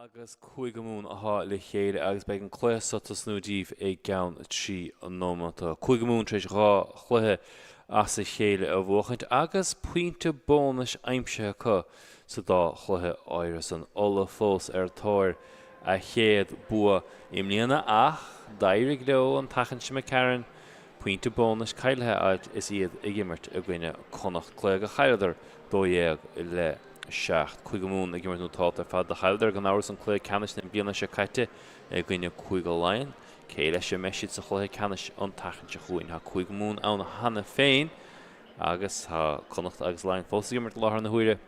Agus Cúige Mumhan atá le chéile agus beidh an cluiche seo ag tosnú daoibh i gceann 3 nóiméad. Cúige Mumhan tar éis 2 chluiche as a chéile a bhuachaint agus pointe bónais aimsithe acu sa dá chluiche áirithe san. Ulaidh fós ar tóir a chéad bua i mbliana ach d'éirigh leo an tseachtain seo imigh tharainn pointe bónais caillithe a fháilt is iad ag imirt i gcoinne Connacht, cluiche gur chailleadar 12 le 7. Cúige Mumhan ag imirt nótálta ar fad. Do chailleadar gan amhras an cluiche ceannais na bliana seo caite i gcoinne Cúige Laighean. Cé leis a mbeidh siad sa chluiche ceannais an tseachtain seo chugainn? Tá Cúige Mumhan ann cheana féin agus tá Connacht agus Laighean fós ag imirt i láthair na huaire.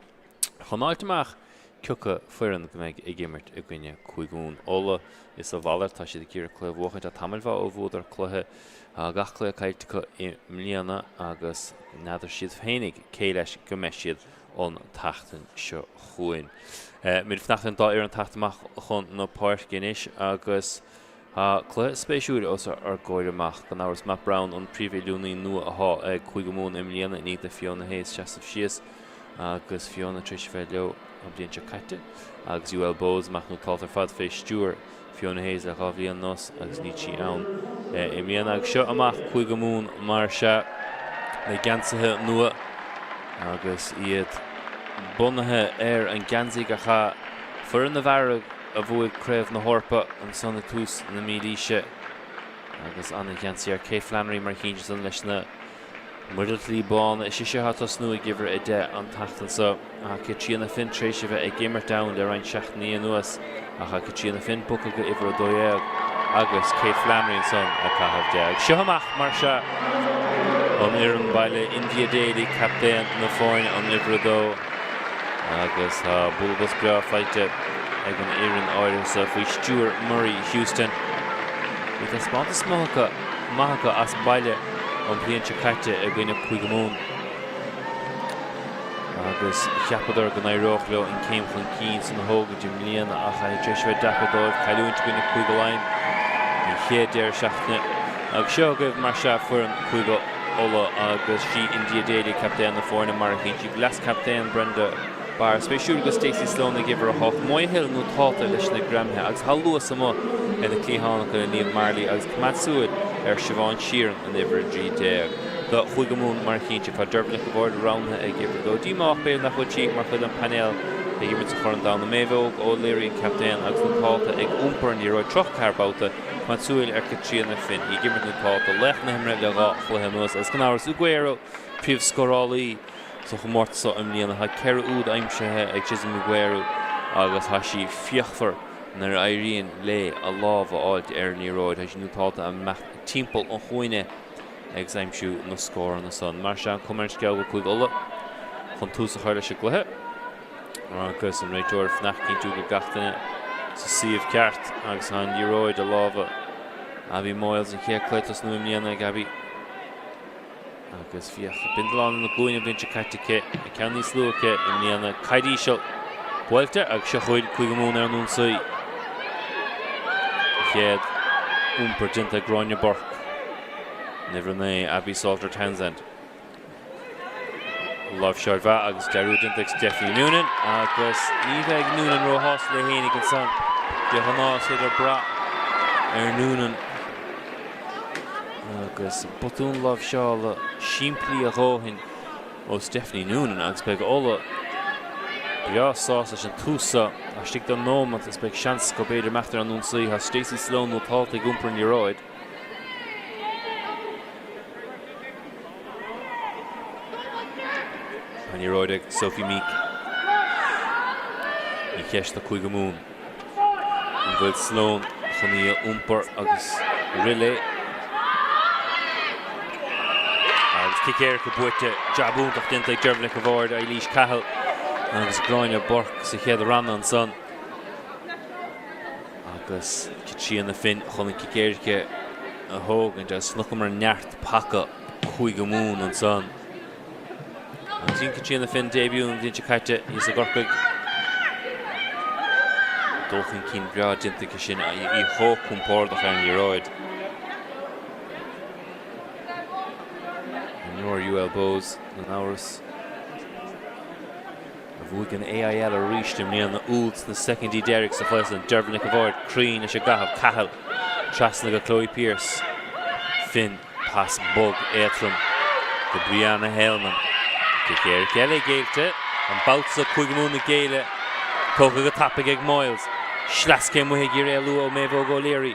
Chun a fháilt amach cioca foireann go mbeidh ag imirt i gcoinne Cúige Mumhan. Ulaidh is a mhalairt, tá siad ag iarraidh cluiche a bhuachaint. Tá tamall mhaith ó bhuadar cluiche. Tá gach cluiche caillte acu i mbliana agus n'fheadar siad féinig cé leis go mbeidh siad an tseachtain seo chugainn. Muid ag fanacht ar an dá fhoireann teacht amach chun na páirce anois agus tá cluiche spéisiúil os ár gcomhair amach. Gan amhras Matt Browne an príomhoiliúnaí nua atá ag Cúige Mumhan i mbliana i ndiaidh do Fiona Hayes seasamh síos agus Fiona tar éis a bheith leo an bhliain seo caite agus UL Bohs amach nótálta ar fad fé stiúir Fiona Hayes le 2 bhliain anuas agus níl sí ann i mbliana. Agus seo amach Cúige Mumhan mar sea na geansaithe nua agus iad bunaithe ar an geansaí gur chaith foireann na bhfear a bhuaigh Craobh na hEorpa ansan i tús na mílaoise agus ana-gheansaí air. Kate Flannery mar chinn ansan leis na Muiriltí bána, is ise atá ag tosnú ag uimhir 10 an tseachtain seo. Tá Caitríona Finn tar éis a bheith ag imirt ann le roinnt seachtainí anuas ach tá Caitríona Finn bogtha go uimhir 12 agus Kate Flannery ansan ag caitheamh 10. Agus seo amach mar seo an fhoireann baile, India Daly, captaen na foirne, an uimhir 2 agus tá bualadh bos breá faighte ag an fhoireann áirithe seo faoi stiúir Murray Houston. Bhí taispeántas maith acu. maith acu as baile an bhliain seo caite i gcoinne Cúige Mumhan agus cheapadar go n-éireodh leo an céim chun cinn san a thógaint i mbliana ach tá sé tar éis a bheith deacair dóibh cailliúint i gcoinne Cúige Laighean an chéad deireadh seachtaine. Agus seo agaibh mar sea foireann Cúige Uladh agus sí India Daly captaen na foirne mar a chíonn sibh leas-chaptaen Brenda Barr spéisiúil agus Stacey Sloane ag uimhir 8. Moya Hill nótálta leis na greamaithe agus tá luas amuigh ar na cliatháin acu le Niamh Marley agus coimeád súil ar Siobhán Sheerin an uimhir 13. Do Chúige Mumhan mar a chíonn sibh tá Deirbhile Nic a' Bhaird roghnaithe ag uimhir 2. Díomách b'fhéidir nach bhfuil sí mar chuid den painéal ag imirt sa Chorn Domhanda. Méabh Óg O'Leary an captaen agus nótálta ag iompar an liathróid 34 babhta. Coimeád súil ar Caitríona Finn. Í ag imirt nótálta laoch na himeartha le 2 chluiche anuas agus gan amhras Ugwueru príomhscórálaí Sa chomórtas seo i mbliana tá 4 úd aimsithe ag Chisom Ugwueru agus tá sí fíochmhar nuair a éiríonn léi a lámh a fháilt ar an liathróid. Tá sí nótálta ag imeacht timpeall an chúinne agus aimsiú na scóranna san. Mar sin, cuma ar an scéal go bhfuil Cúige Uladh chun tús a chur leis an gcluiche agus an réiteoir ag fanacht cinntiú go bhfuil gach duine sa suíomh ceart agus tá an liathróid i lámha Abby Moyles an chéad cluiche tosnú i mbliana ag Abby. Agus bhíodh bindealán ina glúin an bhliain seo caite aici, an ceann níos lú aici i mbliana. Caid íseal buailte agus seo chugainn Cúige Mumhan ar an ionsaí. An chéad iompar déanta ag Gráinne Burke. An uimhir 9, Abby Salter Townsend. Láimhseáil mhaith agus dearúd déanta ag Stephanie Noonan agus ní bheidh Noonan róshásta léi fhéinig ansan. De ghnáth is féidir brath ar Noonan. Agus botún láimhseála simplí a dhóthain ó Stephanie Noonan agus beidh Ulaidh breá sásta leis an tús seo laistigh de nóimeat is beidh seans acu b'fhéidir imeacht ar an ionsaí. Tá Stacey Sloane nótálta ag iompar an liathróid. An liathróid ag Sophie Meek. Ní cheist do Cúige Mumhan. An bhfuil Sloane chun í a iompar agus rith léi? Agus cic éirice buaite, jab iontach déanta ag Deirbhile Nic a' Bhaird, Eilís Cahill agus Gráinne Burke sa chéad ranna ansan. Agus Caitríona Finn chun an cic éirice a thógaint agus chonaiceamar neart paca Cúige Mumhan ansan. Agus dhein Caitríona Finn début an bhliain seo caite thíos i gCorcaigh. Dul chun cinn breá déanta aici sin, í chomh compordach ar an liathróid. Imreoir UL Bohs, gan amhras. Bhuaigh an AIL arís i mbliana, úd sna soicindí deiridh sa chluiche san. Deirbhile Nic an Bhaird, cruinn leis an gcaitheamh, Cahill trasna go Chloe Pearse, Finn, pas bog éadrom go Brianna Haleman. Cic éirice eile géillte, an babhta seo Cúige Mumhan ag géilleadh, tógtha go tapaidh ag Moyles. Sleaschéim amuigh ag iarraidh éalú ó Méabh Óg O'Leary.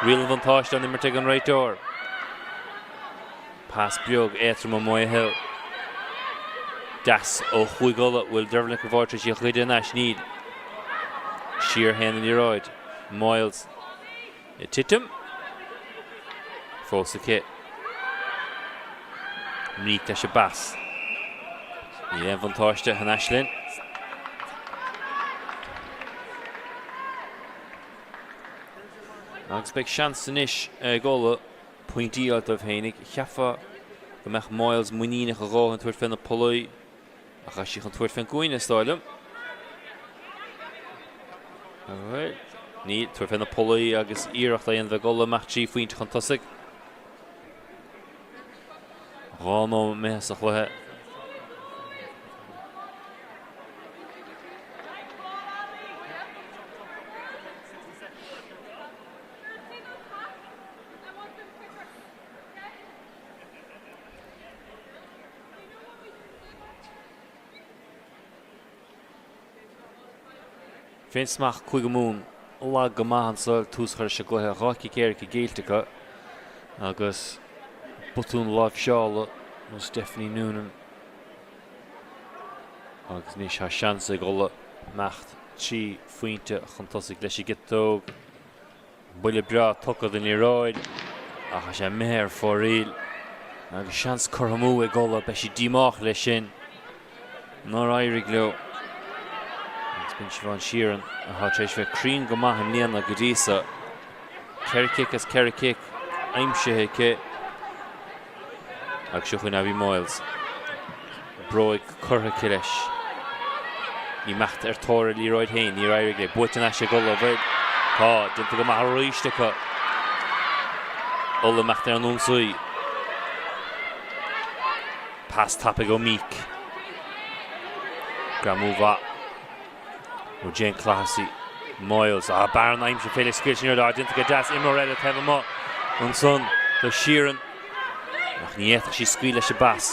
Riail an bhuntáiste á n-imirt ag an réiteoir. Pas beag éadrom ó Moya Hill. Deas ó Chúige Uladh. Bhfuil Deirbhile Nic an Bhaird tar éis í a ghoideadh anois? Níl. Siar a théann an liathróid. Moyles ag titim. Fós aici. Meek leis an bpas. Níl aon bhuntáiste thar n-ais linn. Agus beidh seans anois ag Ulaidh pointí a fháil dóibh féinig. Cheapfá go mbeadh Moyles muiníneach a dhóthain tabhairt fé na pollaí, ach tá sí chun tabhairt fén gcúinne, is dóigh liom. Níl, tabhairt fé na pollaí agus iarracht á dhéanamh ag Ulaidh imeacht 3 phointe chun tosaigh. 2 nóiméad imithe sa chluiche. Féinsmacht Cúige Mumhan lag go maith anso le tús a chur leis an gcluiche. 2 chic éirice géillte acu agus botún láimhseála ó Stephanie Noonan. Agus anois tá seans ag Ulaidh imeacht 3 phointe chun tosaigh leis an gciotóg. Buille breá tugtha don liathróid ach tá sé imithe ar fóraoil agus seans curtha amú ag Ulaidh. Beidh siad díomách leis sin nár éirigh leo. Agus b'in Siobhán Sheerin atá tar éis bheith cruinn go maith i mbliana go dtí so. 4 chic as 4 chic aimsithe aici. Agus seo chugainn Abby Moyles. Bróig curtha aici leis. Imeacht ar tóir a liathróid féin. Níor éirigh léi. Buaite anois ag Ulaidh. Bhuel, tá. Déanta go maith arís acu. Ulaidh imeacht ar an ionsaí. Pas tapaidh ó Meek. Greamú mhaith. Ó Jane Clohessy, Moyles, ah bearna aimsithe féidir scaoileadh sin ar déanta go deas imreoir eile taobh amuigh ansan do Sheerin ach ní fhéadfadh sí scaoileadh leis an bpas.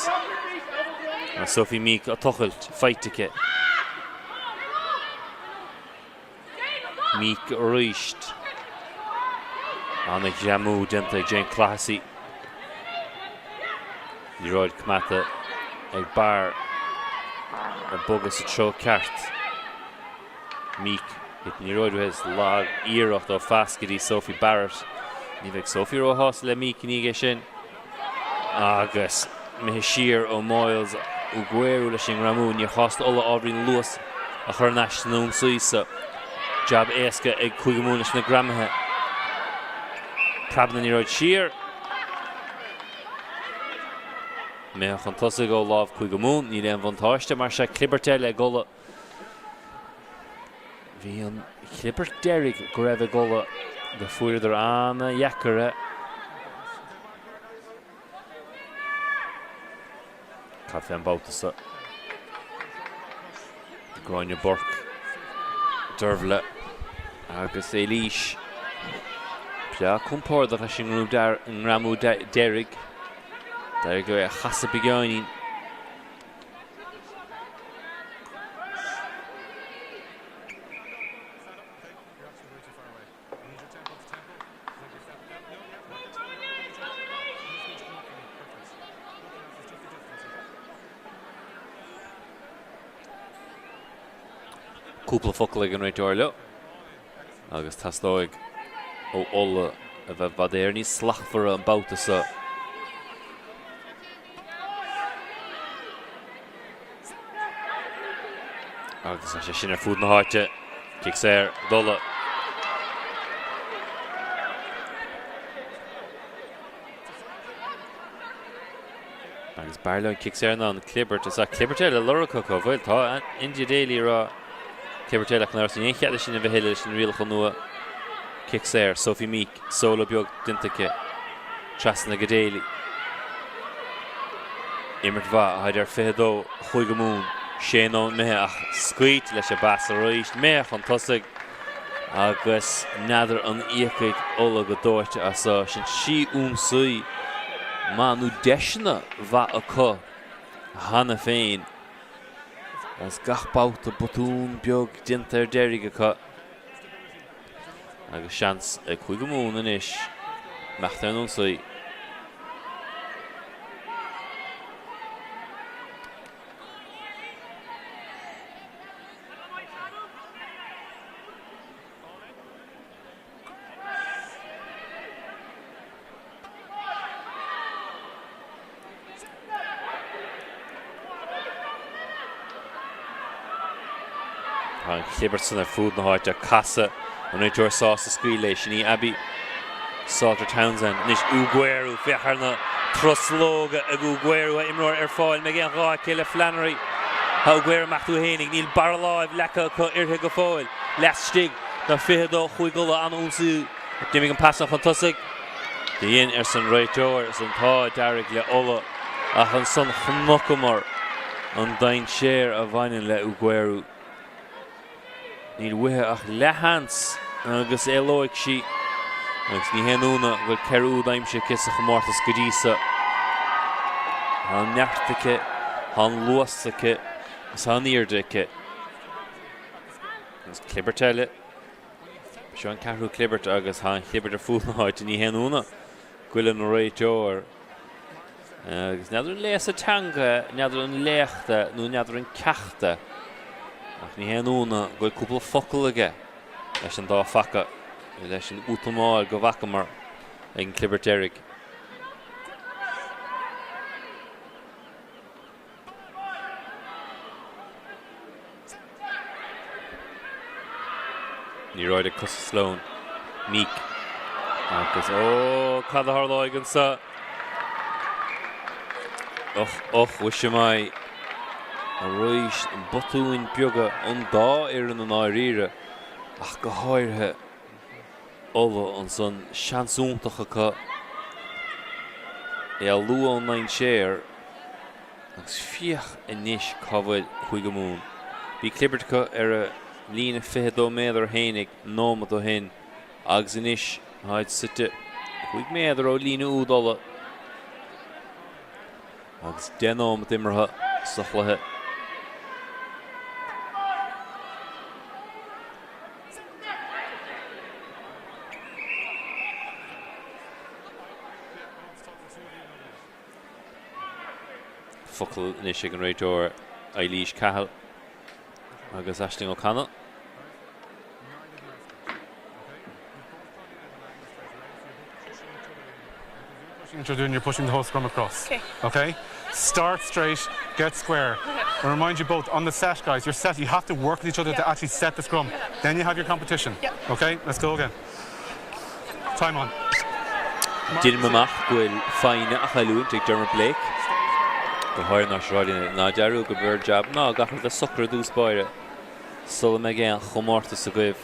Tá Sophie Meek á tochailt, faighte aici. Meek arís. Ana-ghreamú déanta ag Jane Clohessy. Liathróid coimeádta ag Barr ag bogadh sa treo ceart. Meek, thit an liathróid uaithi is lag iarracht ó phas go dtí Sophie Barrett. Ní bheidh Sophie róshásta le Meek i ndiaidh é sin. Agus imithe siar ó Moyles Ugwueru leis an ngreamú. Níor chás d'Ulaidh ábhairín luas a chur in ais san ionsaí so. Jab éasca ag Cúige Mumhan leis na greamaithe. Preabann an liathróid siar. Imithe chun tosaigh ó lámh Cúige Mumhan, níl aon bhuntáiste mar sea clibirt eile ag Ulaidh. Bhí an chlibirt deiridh go raibh ag Ulaidh do fuaireadar ana-dheacair é. Cad fé an babhta seo? Gráinne Burke, Dervla agus Éilís breá compordach leis an ngreamú deiridh. D'éirigh leo é a chasadh beagáinín. Cúpla focal ag an réiteoir leo agus teastóidh ó Ulaidh a bheith i bhfad Éireann níos slachtmhaire an babhta seo. Agus tá sé sin ar fud na háite. Cic saor d'Ulaidh. Agus b'fhearr leo an cic saor ná an clibirt. Is tá clibirt eile lorgtha acu. Bhuel, tá India Daly ag rá clibirt eile ach nach raibh aon chead leis sin a bheith thuilleadh leis na rialacha nua. Cic saor, Sophie Meek, solo beag déanta aici. Trasna go Daly. Imirt mhaith, atá ar 22 Chúige Mumhan. Sé nóiméad imithe ach scaoilte leis an bpas arís. Imithe chun tosaigh agus n'fheadar an íocfaidh Ulaidh go dóite as seo. Sin trí ionsaí maith nó deiseanna mhaith acu cheana féin agus gach babhta botún beag déanta ar deiridh acu. Agus seans ag Cúige Mumhan anois imeacht ar an ionsaí. Tá an chlibirt san ar fud na háite. Casadh an réiteoir sásta scaoileadh léi. Sin í Abby Salter Townsend. Anois Ugwueru. Féach ar na truslóga ag Ugwueru. Tá imreoir ar fáil. An mbeidh aon ghá aici le Flannery. Tá Ugwueru amach uaithi fhéinig. Níl barra láimh leagtha acu uirthi go fóill. Laistigh de 22 Chúige Uladh. An-ionsaí. D'imigh an pas san chun tosaigh. Dia dhinn, arsa an réiteoir, is an t-ádh dearg le Ulaidh, ach ansan chonaiceamar an dainséar a bhaineann le Ugwueru. Níl uaithi ach leathsheans agus éalóidh sí, agus ní haon ionadh go bhfuil 4 úd aimsithe aici sa chomórtas go dtí so. Tá an neart aici, tá an luas aici is tá an airde aici. Agus clibirt eile. Seo an ceathrú clibirt agus tá an chlibirt ar fud na háite. Ní haon ionadh go bhfuil an réiteoir agus n'fheadar an léasadh teanga, n'fheadar an léacht é nó n'fheadar an ceacht é ach ní haon ionadh go bhfuil cúpla focal aige leis an dá phaca, leis an útamáil go bhfacamar ag an gclibirt deiridh. Liathróid ag cosa Sloane. Meek. Agus ó, cad a tharlóidh anseo? Och, och, mhuise maith. Arís, botúin beaga ón dá fhoireann i ndáiríre, ach go háirithe Ulaidh ansan. Seans iontach acu éalú ón ndainséar. Agus féach anois cá bhfuil Cúige Mumhan. Bhí clibirt acu ar a líne 22 méadar fhéinig nóimeat ó shin agus anois táid suite 5 méadar ó líne úd Uladh agus 10 nóimeat imeartha sa chluiche. Focal anois ag an réiteoir Eilís Cahill agus Aisling O'Connell. You're doing, you're pushing the whole scrum across. Okay. Okay? Start straight, get square. I remind you both on the set, guys, you're set. You have to work with each other yeah. to actually set the scrum. Yeah. Then you have your competition. Yeah. Okay? Let's go again. Time on. Deinim amach go bhfuil foighne á chailliúint ag Dermot Blake, go háirithe ná sráideanna ná dearúd gurb é ár jab ná gach rud a socrú i dtús báire sula mbeidh aon chomórtas agaibh.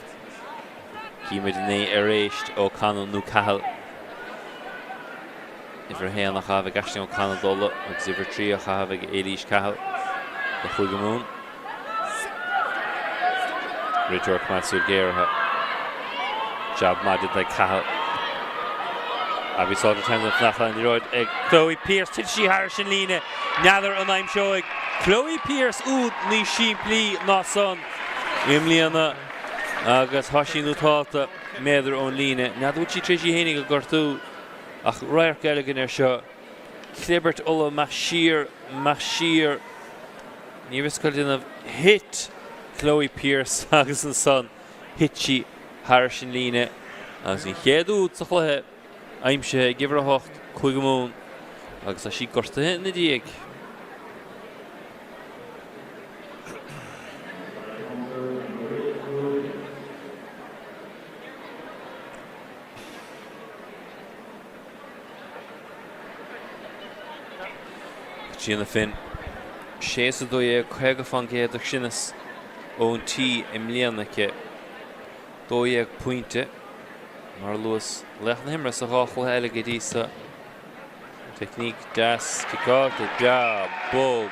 Címid an é ar éist O'Connell nó Cahill. Uimhir 1 á chaitheamh ag Aisling O'Connell d'Ulaidh agus uimhir 3 á chaitheamh ag Éilís Cahill do Chúige Mumhan. Réiteoir ag coimeád súil ghéar orthu. Jab maith déanta ag Cahill. Abby Salter Townsend fanacht an liathróid ag Chloe Pearse. Titfidh sí thairis an líne. N'fheadar an aimseoidh Chloe Pearse úd níos simplí ná san i mbliana agus tá sí nótálta méadar ón líne. N'fheadar bhfuil sí tar éis í fhéinig a gortú ach radharc eile againn air seo. Clibirt Uladh amach siar, amach siar. Ní raibh fhios acu cad le déanamh. Thit Chloe Pearse agus ansan thit sí thairis an líne agus an chéad úd sa chluiche aimsithe ag uimhir 8, Cúige Mumhan, agus tá sí gortaithe ina diaidh. Caitríona Finn, 6 is 12, 50% de chruinneas ón tí i mbliana aici. 12 pointe, mar a luas, laoch na himeartha sa dhá chluiche eile go dtí so. Teicníc deas ciceáilte, breá, bog.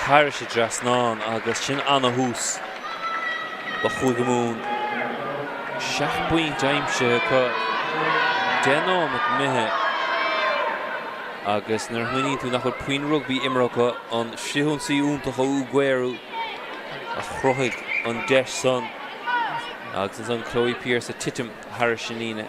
Thairis an dtrasnán agus sin ana-thús do Chúige Mumhan. 7 bpointe aimsithe acu, 10 nóiméad imithe agus nuair a smaoiníonn tú nach bhfuil puinn rugbaí imeartha acu, an frithionsaí iontach ó Ugwu a chruthaigh an deis san agus ansan Chloe Pearse ag titim thairis an líne.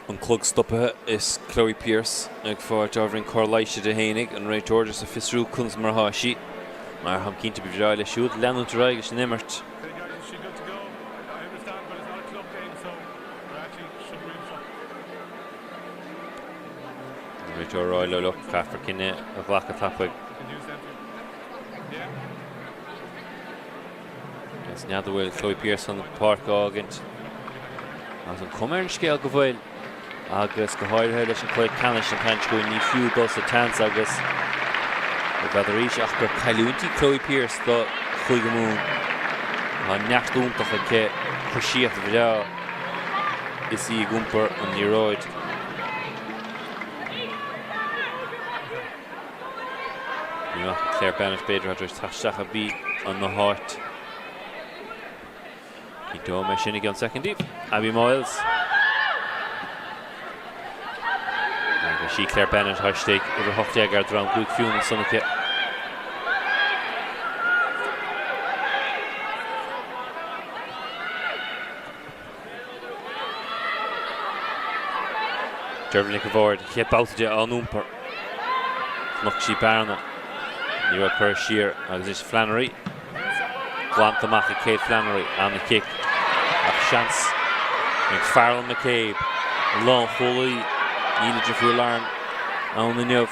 An clog stoptha is Chloe Pearse ag fáilt ábhairín cor leighis di fhéinig, an réiteoir just ag fiosrú conas mar atá sí. Mar táim cinnte ba bhreá léi siúd leanúint ar aghaidh leis an imirt. An réiteoir ag rá leo look, caithfear cinneadh a ghlacadh tapaidh. Is n'fheadar an bhfuil Chloe Pearse an pháirc a fhágaint. Agus an cuma ar an scéal go bhfuil, agus go háirithe leis an cluiche ceannais an tseachtain seo chugainn, ní fiú dul sa tseans agus n'fheadar arís ach gur cailliúint í Chloe Pearse do Chúige Mumhan. Tá neart iontach aici, coisíocht bhreá is í ag iompar an liathróid. Ní maith Claire Bennett b'fhéidir atá tar éis teacht isteach a bhí ina háit. Cinnteoidh mé sin i gceann soicindí. Abby Moyles. Agus sí Claire Bennett atá istigh uimhir 18 ar dhroim 5 fiú ansan aici. Deirbhile Nic an Bhaird, chéad babhta di á n-iompar. Chonaic sí bearna. Ní raibh curtha siar agus anois Flannery. Glanta amach ag Kate Flannery. Ana-chic. Ach seans ag Farrell McCabe. An lánchúlaí. Níl a deirfiúr Lauren ann inniu.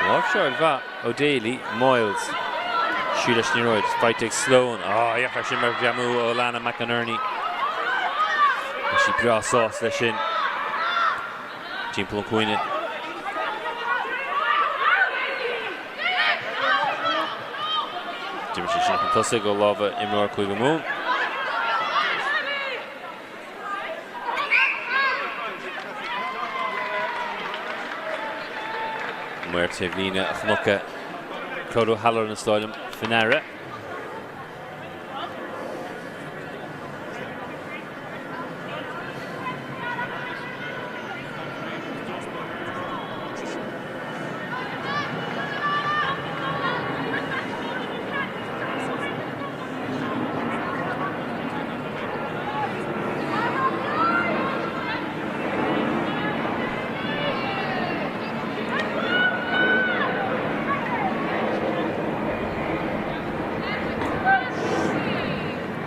Láimhseáil mhaith. O'Daly, Moyles. Siar leis an liathróid. Faighte ag Sloane. Á, féach air sin mar ghreamú ó Alana McInerney. Tá sí breá sásta leis sin. Timpeall an chúinne. D'imigh sí sin chun tosaigh ó lámha imreoir Cúige Mumhan. Maor taobhlíne a chonac Clodagh O'Halloran is dóigh liom faoi ndeara.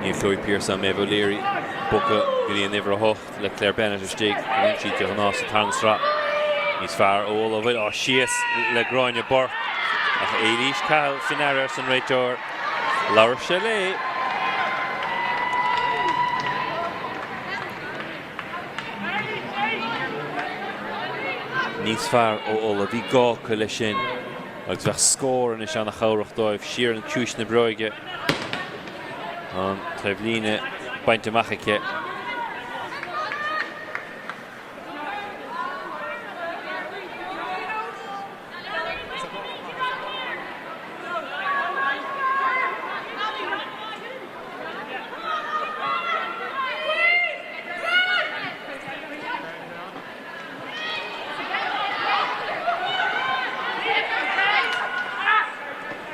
Níl Chloe Pearse ná Maeve O'Leary bogtha go dtí an uimhir 8 le Claire Bennett istigh a bhíonn siad de ghnáth sa tarna sraith. Níos fearr ó Ulaidh bhfuil á síos le Gráinne Burke ach Éilís Cahill faoi ndeara arsa an réiteoir. Labhair sé léi. Níos fearr ó Ulaidh. Bhí gá acu leis sin agus bheadh scór anois ana-chabhrach dóibh. Siar in ciumhais na bréige. An taobhlíne bainte amach aici.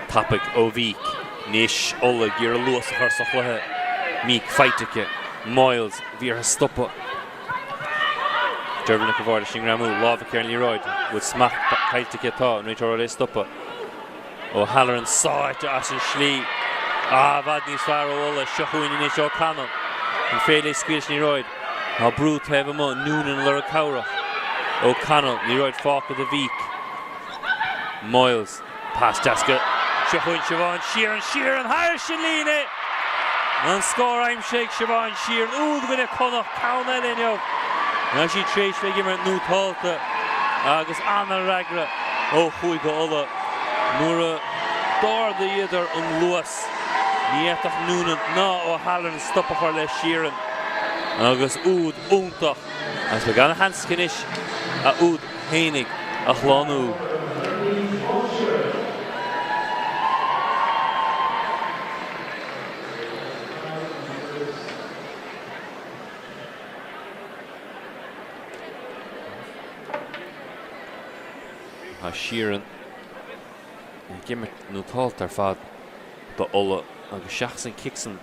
Tapaidh ó Mheek. Anois Ulaidh ag iarraidh luas a chur sa chluiche. Meek faighte aici. Moyles, bhí uirthi stopadh. Deirbhile Nic an Bhaird leis an ngreamú, lámh aici ar an liathróid, bhfuil smacht caillte aici atá, an réiteoir é stopadh. O'Halloran sáite as an slí. Ah, i bhfad níos fearr ó Ulaidh, seo chugainn anois O'Connell. An féidir léi scaoileadh leis an liathróid? Tá brú taobh amuigh, Noonan ag lorg cabhrach. O'Connell, liathróid fágtha do Mheek. Moyles, pas deas go. Seo chugainn Siobhán Sheerin, Sheerin thairis an líne! An scór aimsithe ag Siobhán Sheerin, úd i gcoinne Connacht, ceann eile inniu. Tá sí tar éis bheith ag imirt nótálta agus an-fhreagra ó Chúige Uladh nuair a d'ardaíodar an luas. Ní fhéadfadh Noonan ná O'Halloran stop a chur le Sheerin agus úd iontach agus beidh ana-sheans aici anois a úd fhéinig a shlánú. Tá Sheerin ag imirt nótálta ar fad do Ulaidh agus seachas an cic san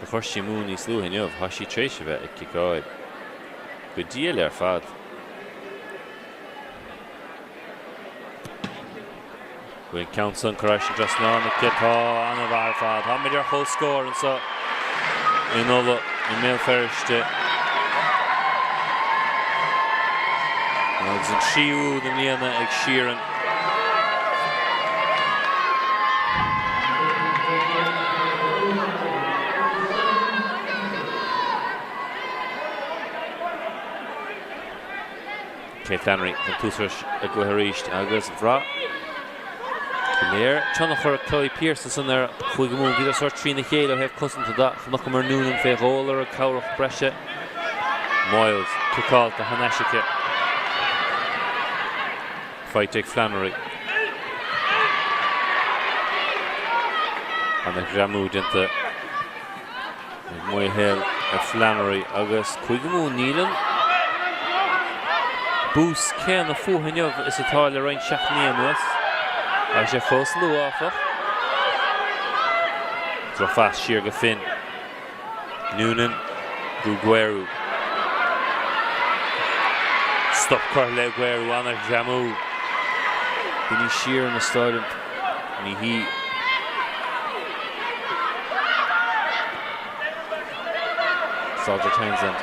a chuir sí amú níos luaithe inniu, tá sí tar éis a bheith ag ciceáil go diail ar fad. Bhfuil an ceann san curtha thar an trasnán aici? Tá, an-mhaith ar fad. Táimid ar comhscór anseo in Ulaidh i mBéal Feirste. Agus an tríú úd i mbliana ag Sheerin. Kate Flannery chun tús a chur leis an gcluiche arís agus bhraith go léir tionchar Chloe Pearse ansan ar Chúige Mumhan. Bhíodar sórt trína chéile ó thaobh cosanta de. Chonaiceamar Noonan fé dhó ag lorg cabhrach breise. Moyles ciceáilte thar n-ais aici. Faighte ag Flannery. Ana-ghreamú déanta ag Maothail ar Flannery agus Cúige Mumhan níl an bús céanna fúthu inniu is atá le roinnt seachtainí anuas. Tá sé fós luath, áfach. Drochphas siar go Finn. Noonan go Ugwueru. Stop curtha le Ugwueru, ana-ghreamú. Daoine siar ina staidiam, ní hí. Salter Townsend.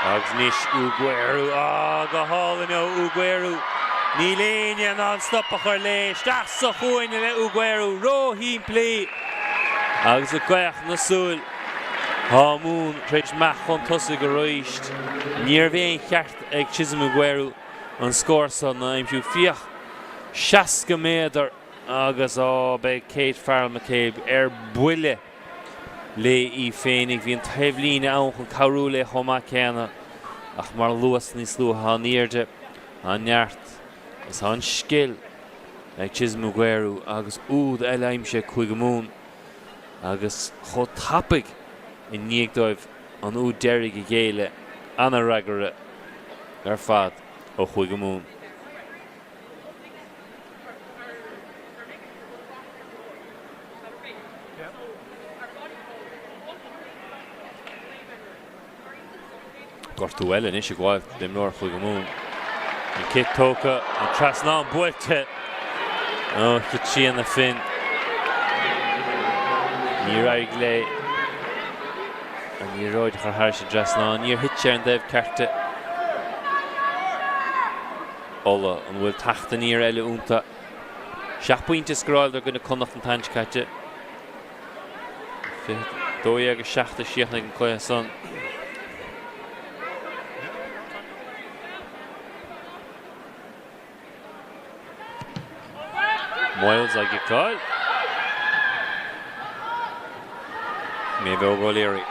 Agus anois Ugwueru. Á, go hálainn ó Ugwueru. Níl éinne in ann stop a chur léi. Isteach sa chúinne le Ugwueru. Róshimplí. Agus i gcaoch na súl, tá Mumhan tar éis imeacht chun tosaigh arís. Ní raibh aon cheart ag Chisom Ugwueru an scór san a aimsiú. Féach, 60 méadar agus, á, beidh Kate Farrell McCabe ar buile léi í féinig. Bhí an taobhlíne ann chun cabhrú léi chomh maith céanna ach mar a luas níos luaithe, tá an airde, tá an neart is tá an scil ag Chisom Ugwueru agus úd eile aimsithe ag Cúige Mumhan agus chomh tapaidh i ndiaidh dóibh an úd deiridh a ghéilleadh, an-fhreagra ar fad ó Chúige Mumhan. Gortú eile anois ag gabháil d'imreoir Chúige Mumhan. An cic tógtha, an trasnán buailte ó Chaitríona Finn. Níor éirigh léi an liathróid a chur thairis an dtrasnán. Níor thit sé ar an dtaobh ceart di. Ulaidh, an bhfuil teacht aniar eile iontu? Seacht bpointe a scóráileadar i gcoinne Connacht an tseachtain seo caite. 22 7 a chríochnaigh an cluiche san. Moyles á gciceáil. Méabh Óg O'Leary.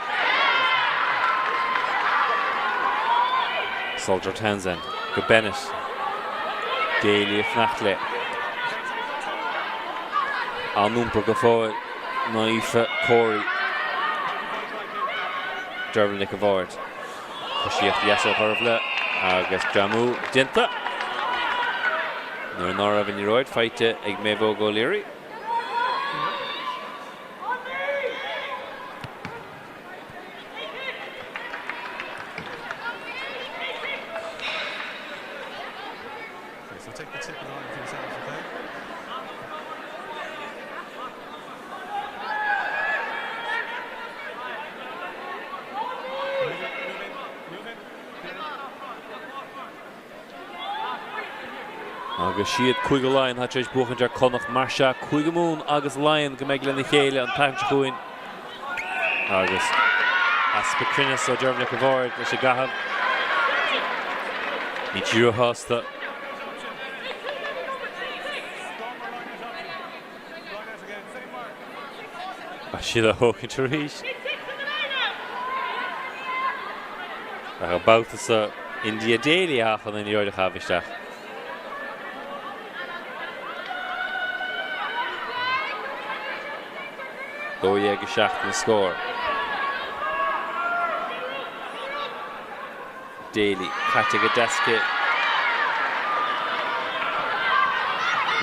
Salter Townsend go Bennett. Daly ag fanacht léi. Á n-iompar go fóill ná Aoife Corey. Dervla Nic an Bhaird. Coisíocht dheas ó Dheirbhle agus greamú déanta nuair ná raibh an liathróid faighte ag Méabh Óg O'Leary. Agus siad Cúige Laighean atá tar éis buachaint ar Connacht, mar sea, Cúige Mumhan agus Laighean go mbeidh lena chéile an tSatharn seo chugainn. Agus easpa cruinneas ó Deirbhile Nic an Bhaird leis an gcaitheamh. Níl sí róshásta. Tá siad á thógaint arís. Ach an babhta seo India Daly atá chun an liathróid a chaitheamh isteach. 12-7 an scór. Daly caite go deas aici.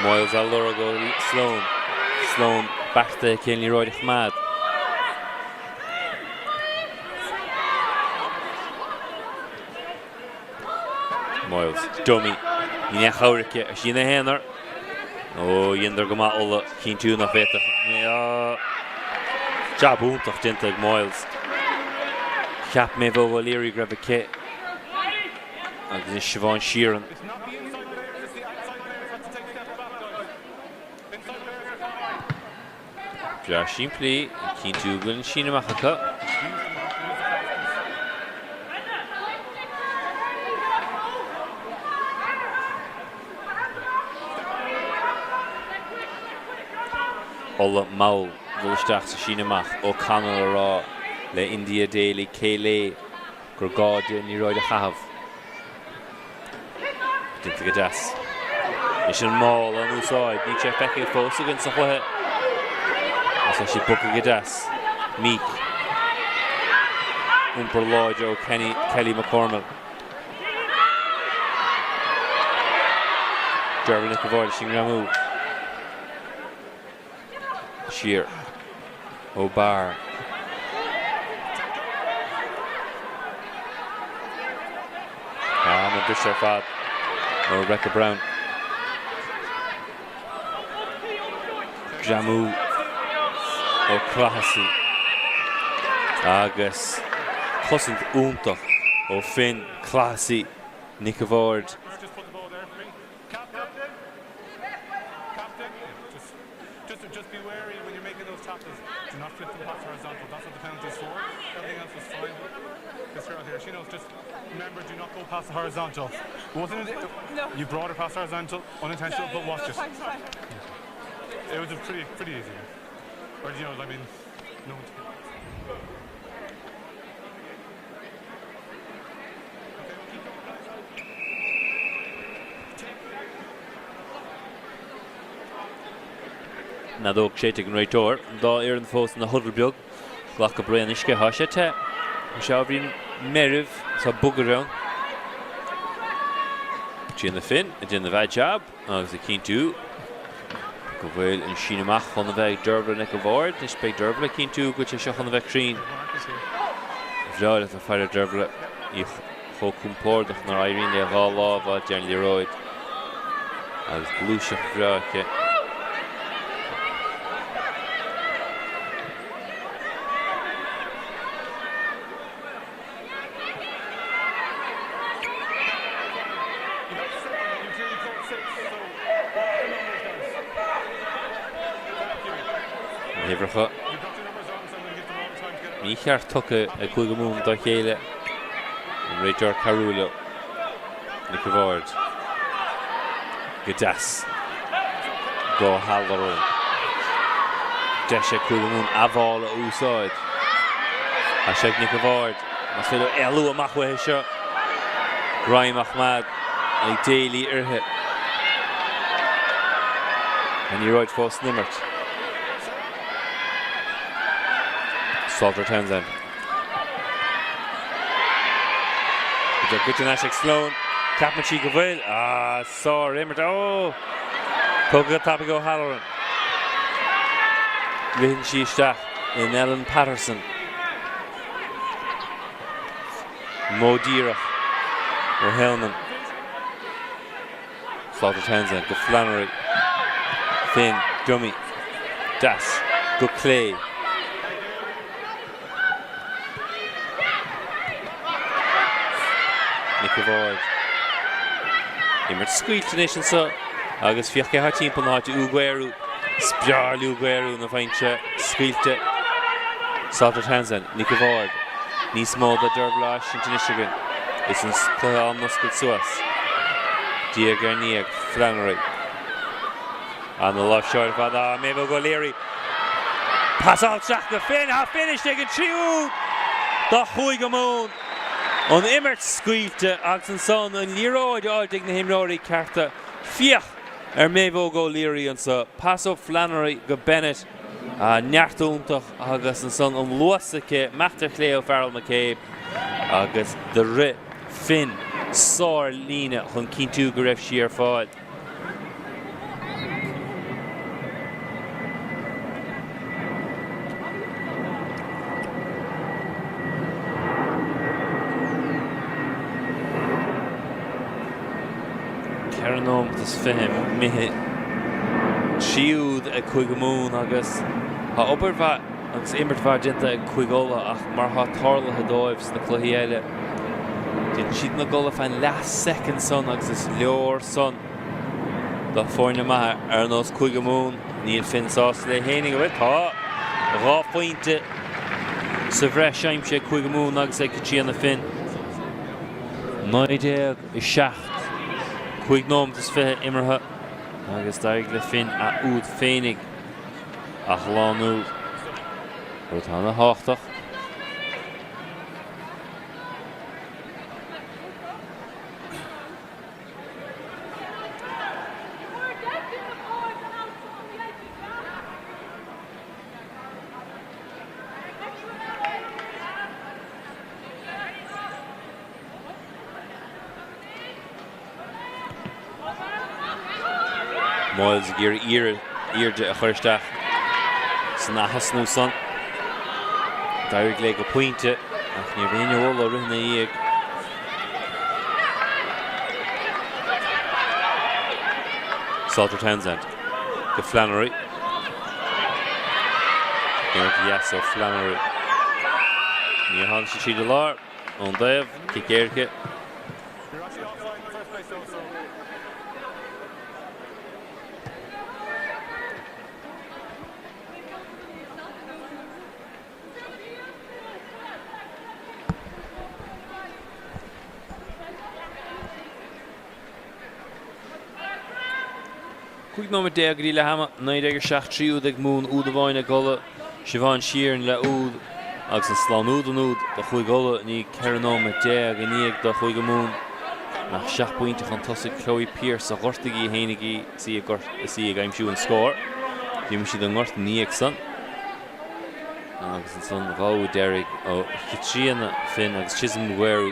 Moyles á lorg ó Sloane. Sloane beartaithe aici an liathróid a choimeád. Moyles, dummy. Níl aon chabhair aici. Tá sí ina haonar. Ó, dheineadar go maith Ulaidh cinntiú nach bhféadfadh. Jab iontach déanta ag Moyles. Cheap Méabh O'Leary go raibh aici agus anois Siobhán Sheerin. Breá simplí, ag cinntiú go bhfuil an síneadh amach acu. Ulaidh mall dul isteach sa síneadh amach, O'Connell a rá le India Daly cé léi gur gá di an liathróid a chaitheamh. Déanta go deas. Anois an maul á úsáid. Níl sé feicthe fós againn sa chluiche. Agus tá siad bogtha go deas. Meek. Iompar láidir ó Kenny, Kelly McCormill. Deirbhile Nic an Bhaird leis an ngreamú. Siar. Ó Barr. An-bhriseadh ar fad ó Rebecca Browne. Greamú ó Clohessy agus cosaint iontach ó Finn Clohessy Nic an Bhaird. An fheadóg séidte ag an réiteoir. An dá fhoireann fós ina huddle beag. Glacadh braon uisce. Tá sé te. Tá sé ábhairín meirbh. Tá bogaire ann. Tríona Finn ag déanamh a jab agus ag cinntiú go bhfuil an síneadh amach chun a bheith ag Dervla Nic an Bhaird. Anois beidh Dervla ag cinntiú go bhfuil sé seo chun a bheith cruinn. Bhreá leat an faire Dervla í chomh compordach nuair a éiríonn léi a dhá lámh á ar an liathróid agus gluaiseacht bhreá aici. Na huimhreacha mícheart tugtha ag Cúige Mumhan dá chéile. An réiteoir cabhrú leo. Nic an Bhaird. Go deas. Go hAlloran. Deis ag Cúige Mumhan admháil a úsáid. Tá sé ag Nic an Bhaird. Más féidir leo éalú amach uaithi seo. Greim á choimeád ag Daly uirthi. An liathróid fós san imirt. Salter Townsend. Goidte anois ag Sloane. Ceapann sí go bhfuil. Ah, sár-imirt. Ó! Tógtha go tapaidh ó Halloran. Ritheann sí isteach in Ellen Patterson. Modh díreach ó Hellman. Slaughter Townsend go Flannery. Finn, dummy. Deas. Go clé. Nic an Bhaird. Imirt scaoilte anois anseo. Agus féach cé atá timpeall na háite, Ugwu. Is breá le Ugwu nuair a fhaigheann sé scaoilte. Salter Townsend, Nic a' Bhaird. Níos mó de Dervla á eisint anois againn. Is an cluiche á n-oscailt suas. Diaidh ar ndiaidh, Flannery. Ana-láimhseáil ar fad. Ah, Méabh O'Leary. Pasáil isteach go Finn. Tá Finn istigh an tríú úd do Chúige Mumhan. An imirt scaoilte agus ansan an liathróid á fháilt ag na himreoirí cearta. Féach ar Méabh O'Leary anso. Pas ó Flannery go Bennett. Neart iontach agus ansan an luas aici, imeacht ar chlé ó Farrell McCabe agus do rith Finn sár-líne chun cinntiú go raibh sí ar fáil. 4 nóiméad is 20 imithe. 3 úd ag Cúige Mumhan agus tá obair mhaith agus imirt mhaith déanta ag Cúige Uladh ach mar atá tarlaithe dóibh sna cluichí eile, déanann siad ina gcodladh feadh leath soicind san agus is leor san do foirne maithe ar nós Cúige Mumhan. Níl Finn sásta léi fhéinig, an bhfuil? Tá! 2 phointe sa bhreis aimsithe ag Cúige Mumhan agus ag Caitríona Finn. 19, 7, 5 nóiméad is 20 imeartha agus d'éirigh le Finn a úd féinig a shlánú, rud atá ana thábhachtach. Moyles ag iarraidh airde a chur isteach san athosnú san. D'éirigh léi go pointe ach ní raibh éinne ó Ulaidh ag rith ina dhiaidh. Salter Townsend go Flannery. Imirt dheas ó Flannery. Níor tháinig sí tríd an lár ón dtaobh, cic éirice. 15 nóiméad go dtí leath ama, 19 7, 3 úd ag Mumhain, úd amháin ag Ulaidh, Siobhán Sheerin le úd agus an slánú den úd do Chúige Uladh ní 14 nóiméad i ndiaidh do Chúige Mumhan ach 7 bpointe chun tosaigh Chloe Pearse a ghortaigh í fhéinig í is í ag aimsiú an scóir. D'imir siad i ngort ina dhiaidh san agus ansan 2 úd deiridh ó Chaitríona Finn agus Chisom Ugwueru.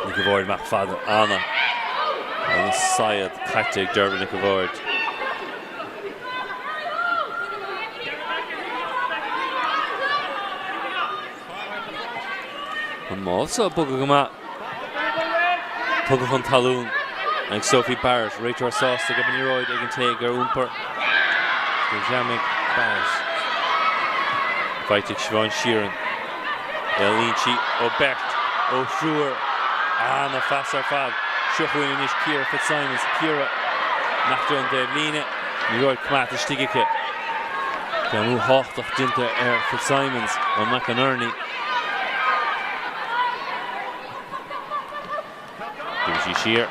Nic a' Bhaird amach fada ana an saighead caite ag Dervla Nic a' Bhaird. An maul seo ag bogadh go maith. Tugtha chun talún ag Sophie Barrett, réiteoir sásta go raibh an liathróid ag an té gur iompair. Do ghreamaigh Barrett. Faighte ag Siobhán Sheerin. Éalaíonn sí ó beirt, ó thriúr. Ana phas ar fad. Seo chugainn anois Ciara Fitzsimons. Ciara imeacht ón dtaobhlíne. Liathróid coimeádta istigh aici. Greamú thábhachtach déanta ar Fitzsimons ó McInerney. D'imigh sí siar.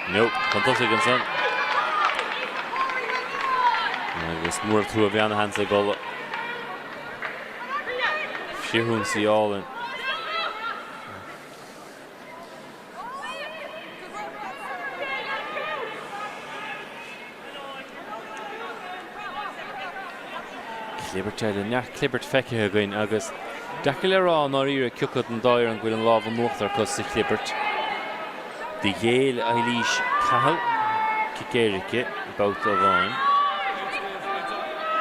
No, chun tosaigh ansan. Agus Muireadhach a bhí ana-sheans ag Ulaidh. Frithionsaí álainn. Clibirt eile, neart clibirt feicthe againn agus deacair le rá i ndáiríre cé acu den dá fhoireann go bhfuil an lámh in uachtar acu sa chlibirt. Do ghéill Eilís Cahill. Cic éirice, babhta amháin.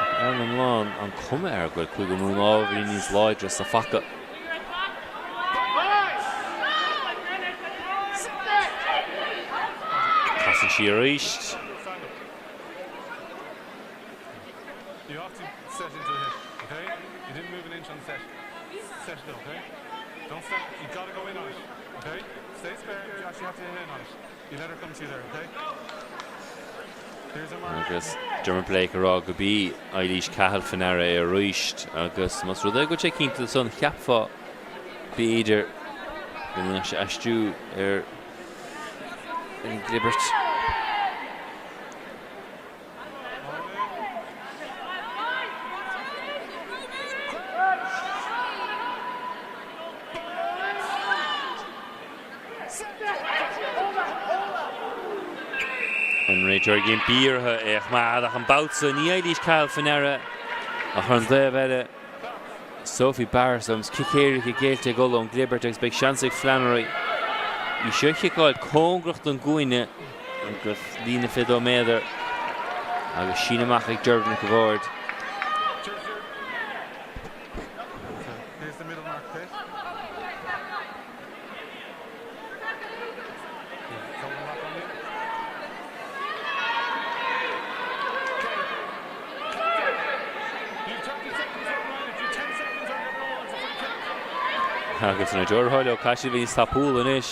Ach ar an iomlán, an cuma air go bhfuil Cúige Mumhan ábhairín níos láidre sa phaca. Casann sí arís. Agus Dermot Blake ag rá go b'í Eilís Cahill faoi ndeara é arís agus más rud é go bhfuil sé cinnte de san, cheapfá b'fhéidir go ndéanfadh sé aistriú ar an gclibirt. An réiteoir ag impí orthu é a choimeád ach an babhta so ní Eilís Cahill faoi ndeara ach ar an dtaobh eile Sophie Barrs agus cic éirice géillte ag Ulaidh ón gclibirt agus beidh seans ag Flannery í seo a chiceáil cóngarach don gcúinne agus líne 22 méadar agus síneadh amach ag Deirbhile Nic a' Bhaird. Agus an réiteoir ag rá leo caithfidh siad a bheith níos tapúla anois.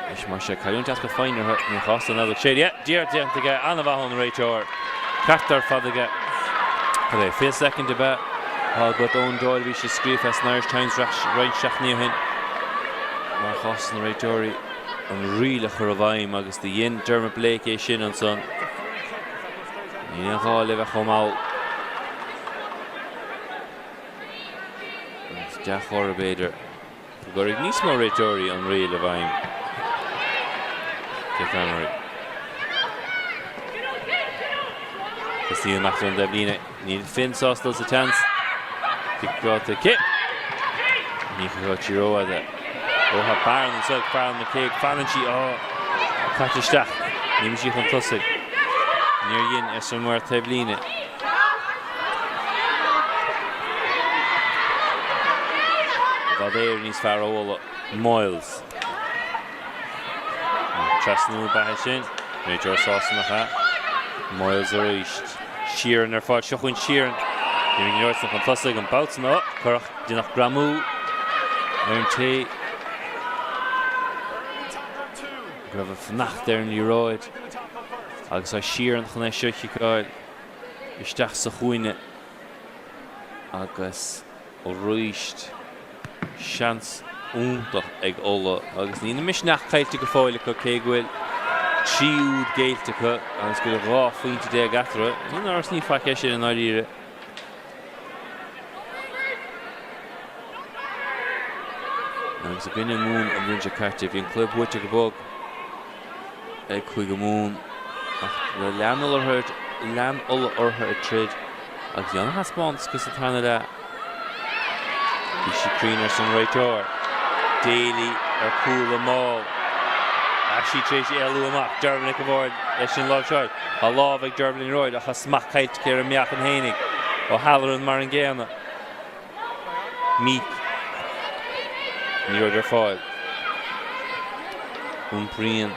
Anois mar sé cailliúint easpa foighne orthu ní chás don fheadóg séidte. D'iarracht déanta aige, an-mhaith ón réiteoir. Ceart ar fad aige. Cad é, 20 soicind ab ea? Tá agat Eoin Doyle, bhí sé scríofa san Irish Times roinnt seachtainí ó shin. Mar chás na réiteoirí an riail a chur i bhfeidhm agus do dhein Dermot Blake é sin ansan. Níl aon ghá le bheith chomh mall. Agus dea-chomhartha b'fhéidir. Go gcuirfidh níos mó réiteoirí an riail i bhfeidhm. Kate Flannery. Christina McAloon ón dtaobhlíne. Níl Finn sásta dul sa tseans. Ciceáilte aici. Ní chiceáilte sí rófhada. Ó tá bearna anseo ag Farrell McCague. Fanann sí. Á! Caite isteach. Ní imíonn sí chun tosaigh. Níor dhein arsa an maor taobhlíne. I bhfad Éireann níos fearr ó Ulaidh. Moyles. Trasnú ab ea é sin. Réiteoir sásta nach ea? Moyles arís. Sheerin ar fad. Seo chugainn Sheerin. Ní raibh an liathróid san chun tosaigh an babhta san. Ó! Cuireadh déanach greamú ar an té go raibh ag fanacht ar an liathróid. Agus tá Sheerin chun é seo a chiceáil. isteach sa chúinne agus arís seans iontach ag Ulaidh agus níl an misneach caillte go fóill acu cé go bhfuil 3 úd géillte acu agus go bhfuil 12 phointe eatarthu. Níl amhras ní faic é sin i ndáiríre. Agus i gcoinne Mumhan an bhliain seo caite bhí an cluiche buaite go bog. ag Cúige Mumhan ach lean Ulaidh orthu ag troid agus bhí an-thaispeántas acu sa tarna leath. Bhí sí cruinn arsa an réiteoir. Daly ar cúl mall. Ach sí tar éis éalú amach. Deirbhile Nic a' Bhaird leis an láimhseáil. Tá lámh ag Deirbhile Ní Riada ach tá smacht caillte aici ar an meáchan fhéinig. O'Halloran mar an gcéanna. Meek. Ní raibh ar fáil. Iompraíonn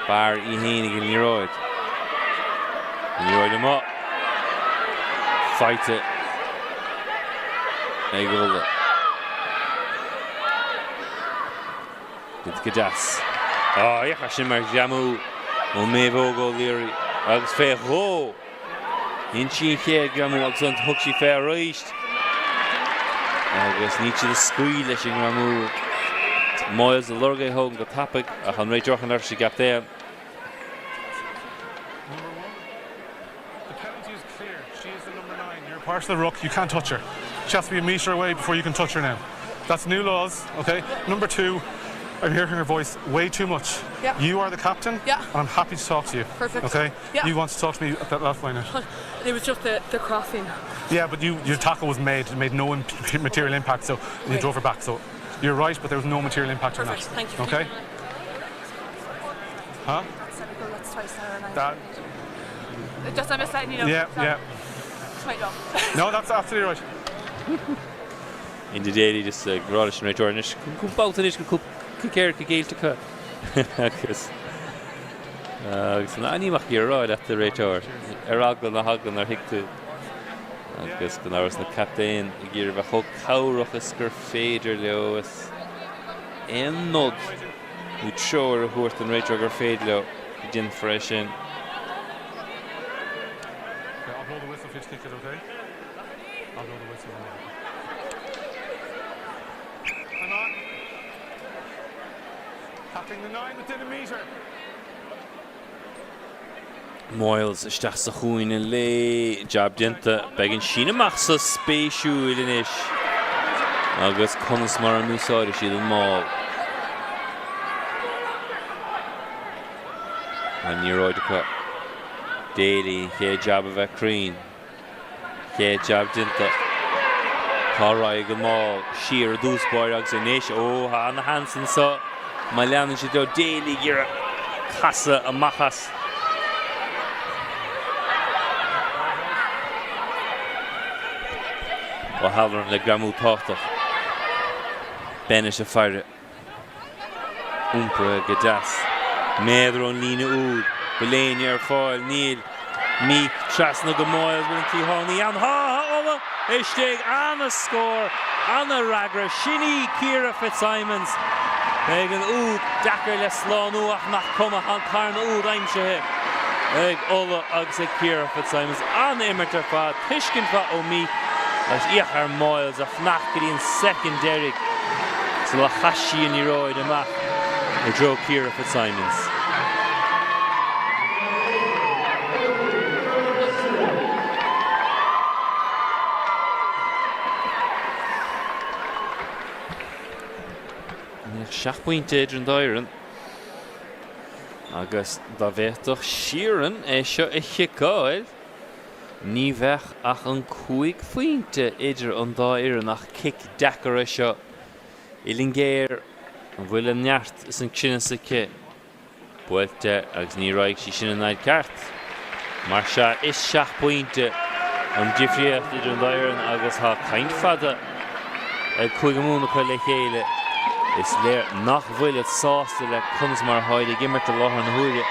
Barr í fhéin ag an liathróid. An liathróid amuigh. Faighte ag Ulaidh. Déanta go deas. Á, féach sin mar ghreamú ó Méabh Óg O'Leary agus fé dhó. Dhein sí an chéad ghreamú agus ansin thug sí fé arís agus níl siad ag scaoileadh leis an ngreamú. Moyles ag lorg é a thógaint go tapaidh ach an réiteoir chun ar sa gcaptaen. The penalty is clear. She is the number 9. You're part of the ruck. You can't touch her. She has to be a metre away before you can touch her now. That's new laws, okay? Number 2, I'm hearing her voice way too much. Yeah. You are the captain. Yeah. And I'm happy to talk to you. Perfect. Okay? Yeah. You want to talk to me at that last minute. It was just the, the crossing. Yeah, but you, your tackle was made. It made no imp material impact, so okay. you drove her back. So you're right, but there was no material impact Perfect. on that. Thank you. Okay? Huh? Twice now and I That Just I'm just letting you know. Yeah, yeah. It's my job. No, that's absolutely right. Enda Daly just ag rá leis an réiteoir anois, cúpla babhta anois go cic éirice géillte acu agus agus an ainm ach iarraidh rá leat a réiteoir ar eagla na heagla nár thuig tú agus gan amhras na captaein ag iarraidh bheith chomh cabhrach is gur féidir leo is aon nod nó treoir a thabhairt don réiteoir gur féidir leo go déanfar é sin. Moyles isteach sa chúinne léi. Jab déanta. Beidh an síneadh amach so spéisiúil anois agus conas mar a n-úsáidfidh siad an maul. An liathróid acu. Daly an chéad jab a bheith cruinn. Chéad jab déanta. Tá ar aghaidh go mall siar i dtús báire agus anois, ó, tá ana-sheans anseo má leanann siad leo Daly ag iarraidh casadh amach as. O'Halloran le greamú tábhachtach. Bennett ag faire. Iompraithe go deas. Méadar ón líne úd. Bhfuil éinne ar fáil? Níl. Meek trasna go Moyles. Bhfuil an cliathánaí ann? Tá! Tá Ulaidh istigh. Ana-scór. Ana-fhreagra. Sin í Ciara Fitzsimons. Beidh an úd deacair le slánú ach nach cuma. Tá an tarna úd aimsithe ag Ulaidh agus ag Ciara Fitzsimons. An-imirt ar fad. Tuiscint mhaith ó Meek agus íoc ar Moyles a fanacht go dtí an soicind deiridh sular chaith sí an liathróid amach i dtreo Ciara Fitzsimons. Níl ach 7 bpointe idir an dá fhoireann agus dá bhféadfadh Sheerin é seo a chiceáil, Ní bheadh ach an 5 phointe idir an dá fhoireann ach cic deacair é seo. Uillinn géar, an bhfuil an neart is an cruinneas aici? Buailte agus ní raghaidh sí sin an fhaid ceart. Mar sea, is 7 bpointe an difríocht idir an dá fhoireann agus tá caint fada ag Cúige Mumhan acu le chéile. Is léir nach bhfuilid sásta le conas mar atáid ag imirt i láthair na huaire.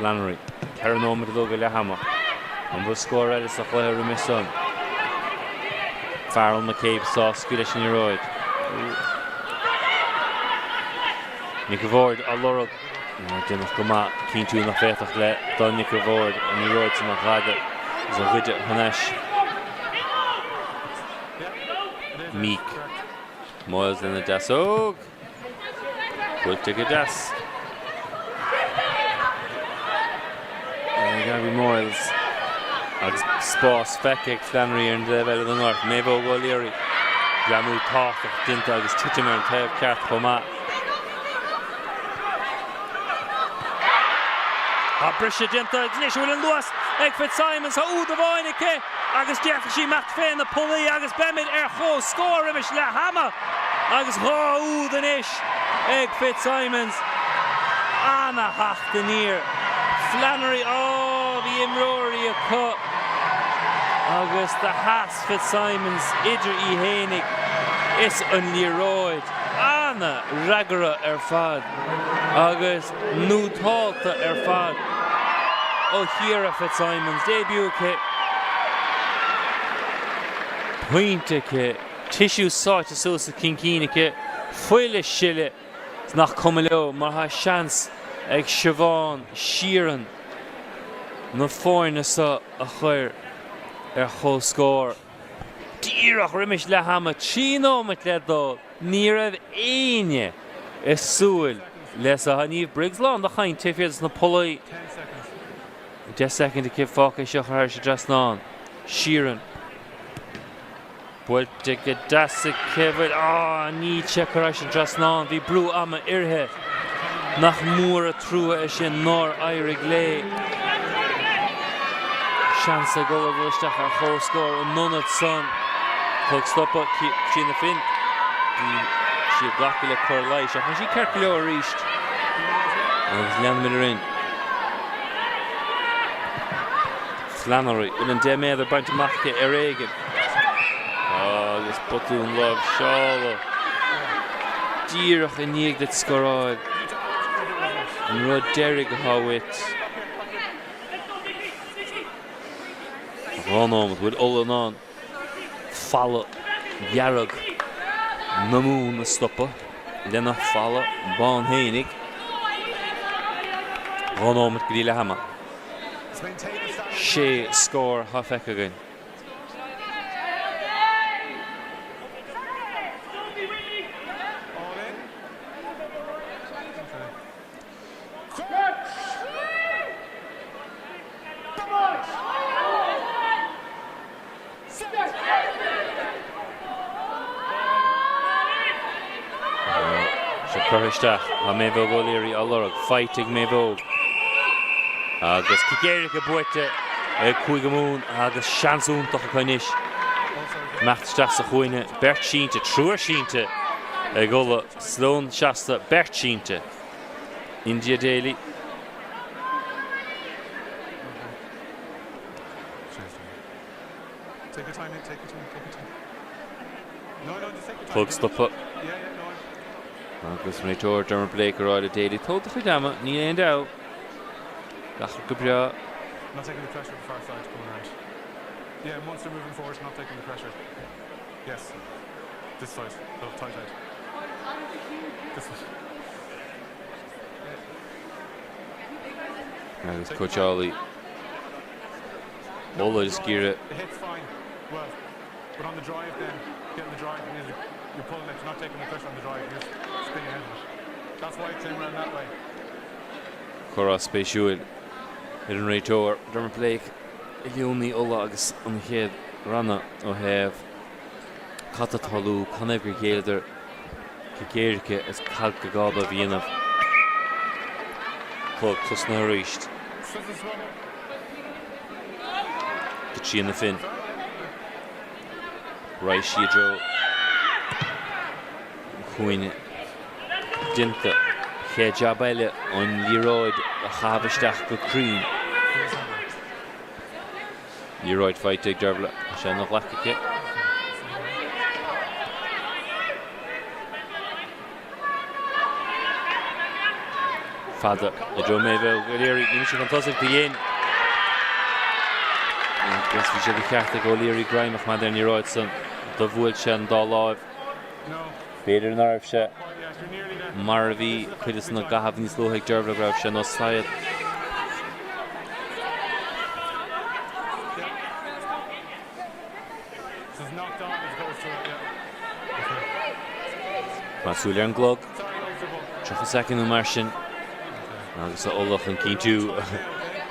Flannery, 4 nóiméad le dul go leath ama. An bhfuil scór eile sa chluiche roimis san? Farrell McCabe sásta leis an liathróid. Nic an Bhaird á lorg. Déanamh go maith, cinntiú nach bhféadfadh le do Nic an Bhaird an liathróid san a ghagadh is a ghoideadh thar n-ais. Meek. Moyles lena deasóg. Buailte go deas. Gabby Moyles. Agus spás feicthe ag Flannery ar an dtaobh eile den ngort. Maeve Óg O'Leary. Greamú tábhachtach déanta agus titim ar an taobh ceart chomh maith. Tá briseadh déanta agus anois an bhfuil an luas ag Fitzsimons. Tá úd amháin aici agus d'fhéadfadh sí imeacht fé na pollaí agus beimid ar chomhscór roimis leath ama agus 2 úd anois ag Fitzsimons. Ana-theacht aniar. Flannery, á, bhí imreoirí acu agus do sheas Fitzsimons idir í fhéinig is an liathróid. Ana-fhreagra ar fad agus nótálta ar fad ó Chiara Fitzsimons. Début aici, pointe aici, tissue sáite suas a cincín aici, fuil ag sileadh is nach cuma leo mar tá seans ag Siobhán Sheerin na foirne seo a chur ar chomhscór. Díreach roimis leath ama, 3 nóiméad le dul, ní raibh éinne ag súil le seo. Tá Niamh Briggs lán de chaint taobh thiar dos na pollaí. 10 soicind aici fágtha é seo a chur thairis an dtrasnán. Sheerin. Buailte go deas aici, bhuel, á, níl sé curtha thar an trasnán, bhí brú ama uirthi. Nach mór an trua é sin nár éirigh léi. Seans ag Ulaidh dul isteach ar chomhscór in ionad san. Clog stoptha, Caitríona Finn. Bhí sí ag glacadh le cóir leighis ach tá sí ceart go leor arís. Agus leanfaimid orainn. Flannery, bhfuil an 10 méadar bainte amach aici ar éigean. Agus botún láimhseála díreach i ndiaidh duit scóráil. An rud deiridh atá uait. 2 nóiméad, bhfuil Ulaidh in ann falla dhearg na Mumhan a stopadh lena falla bán fhéinig? 2 nóiméad go dtí leath ama. 6 scór atá feicthe againn. Seo curtha isteach. Tá Méabhóg O'Leary á lorg. Faighte ag Méabhóg. Agus cic éirice buaite ag Cúige Mumhan agus seans iontach acu anois imeacht isteach sa chúinne. Beirt sínte, triúr sínte ag Ulaidh. Sloane seasta, beirt sínte. India Daly. Clog stoptha agus an réiteoir Dermot Blake ag rá le Daly, Tóg do chuid ama, níl aon deabhadh. Gach rud go breá. Agus cóitseálaí Uladh ag iarraidh. Comhrá spéisiúil idir an réiteoir Dermot Blake, oiliúnaí Uladh agus an chéad ranna ó thaobh cad tá ag tarlú, canathaobh gur ghéilleadar cic éirice is cad gur gá dóibh a dhéanamh. Clog tosnaithe arís. Caitríona Finn. Raghaidh sí i dtreo an chúinne. Déanta. Chéad jab eile an liathróid a chaitheamh isteach go cruinn. Liathróid faighte ag Dervla. Tá sé ina ghlac aici. Fada i dtreo Méabh O'Leary. Níl sí chun tosaigh do dhein. Agus bhí sé de cheart ag O'Leary greim a choimeád ar an liathróid san. Do bhuail sé an dá láimh. B'fhéidir nach raibh sé mar a bhí cuid de na gcaitheamh níos luaithe ag Dervla go raibh sé ina saighead. Coimeád súil ar an gclog, 30 soicind nó mar sin, agus Ulaidh chun cinntiú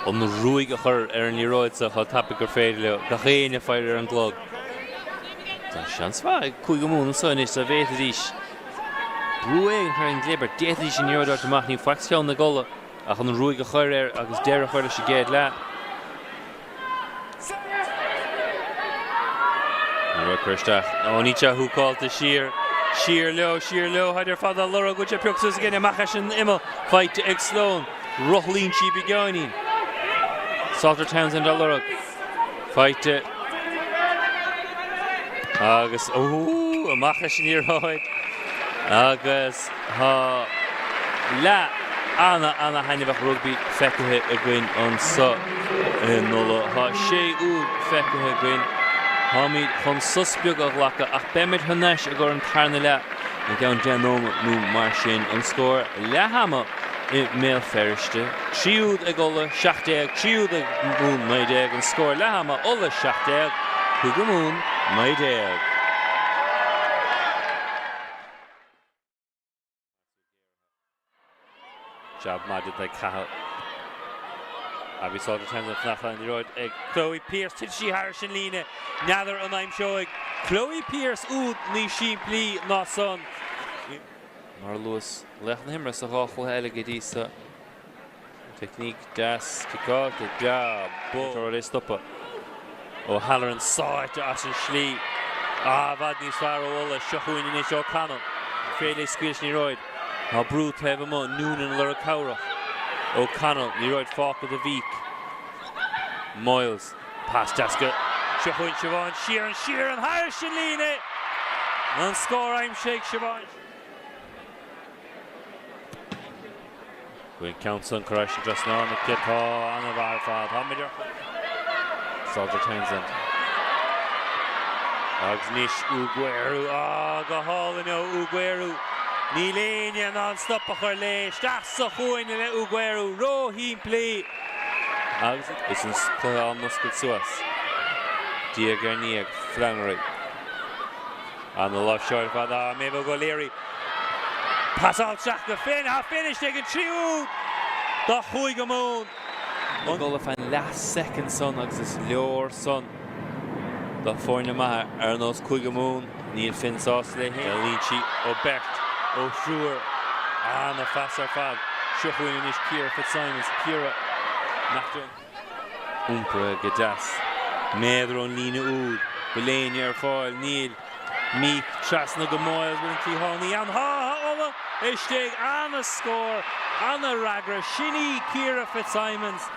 an ruaig a chur ar an liathróid seo chomh tapaidh gur féidir leo. Gach éinne ag faire ar an gclog. Tá seans mhaith ag Cúige Mumhan anseo anois dá bhféadfaidís brú éigin a chur ar an gclibirt. D'fhéadfaidís an liathróid a fháilt amach, níl faic sa cheann ag Ulaidh ach an ruaig a chur air agus deireadh a chur leis an gcéad leath. Liathróid curtha isteach. Ó, níl sé húcáilte siar. Siar leo, siar leo. Táid ar fad á lorg. Bhfuil sé pioctha suas again amach as an imeall. Faighte ag Sloane. Rothlaíonn sí beagáinín. Salter Townsend á lorg. Faighte. Agus, ó, amach leis an liathróid. Agus tá leath ana, ana-thaitneamhach rugbaí feicthe againn anso in Ulaidh. Tá sé úd feicthe againn. Táimid chun sos beag a ghlacadh ach beimid thar n-ais i gcomhair an tarna leath i gceann 10 nóiméad nó mar sin. An scór leath ama i mBéal Feirste, 3 úd ag Ulaidh, 17, 3 úd ag Mumhan, 19. An scór leath ama, Ulaidh 17, Cúige Mumhan 19. Jab maith déanta ag Cathal. Abby Salter-Townsend fanacht an liathróid ag Chloe Pearse. Titfidh sí thairis an líne. N'fheadar an aimseoidh Chloe Pearse úd níos simplí ná san. Mar a luas, laoch na himeartha sa dhá chluiche eile go dtí so. Teicníc deas ciceáilte breá. Bua é stopadh. O'Halloran sáite as an slí. Ah, i bhfad níos fearr ó Ulaidh. Seo chugainn anois O'Connell. Féidir léi scaoileadh leis an liathróid. Tá brú taobh amuigh. Noonan ag lorg cabhrach. O'Connell. Liathróid fágtha do Mheek. Moyles. Pas deas go. Seo chugainn Siobhán Sheerin. Sheerin thairis an líne. An scór aimsithe ag Siobhán. Bhfuil an ceann san curtha thar an trasnán aici? Tá, an-mhaith ar fad. Táimid ar Salter-Townsend. Agus anois Ugwueru. Á, go hálainn ó Ugwueru. Níl éinne in ann stop a chur léi. Isteach sa chúinne le Ugwueru. Ró-shimplí. Agus is an cluiche á n-oscailt suas. Diaidh ar ndiaidh. Flannery. Ana-láimhseáil ar fad. Á, Méabh O'Leary. Pasáil isteach go Finn. Tá Finn istigh an tríú úd do Chúige Mumhan. Ag dul ar feadh an leath soicind san agus is leor san do foirne maithe ar nós Cúige Mumhan. Níl Finn sásta léi féin. Éalaíonn sí ó beirt, ó thriúr. Ana-phas ar fad. Seo chugainn anois Ciara Fitzsimons. Ciara nach. Iompraithe go deas. Méadar ón líne úd. Bhfuil éinne ar fáil? Níl. Meek trasna go Moyles. Bhfuil an cliathánaí ann? Tá! Tá Ulaidh istigh. Ana-scór. Ana-fhreagra. Sin í Ciara Fitzsimons.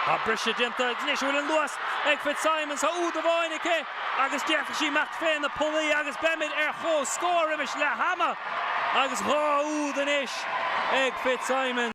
Tá briseadh déanta agus anois an bhfuil an luas ag Fitzsimons? Tá úd amháin aici agus d'fhéadfadh sí imeacht fé na pollaí agus beimid ar chomhscór roimis leath ama agus 2 úd anois ag Fitzsimons.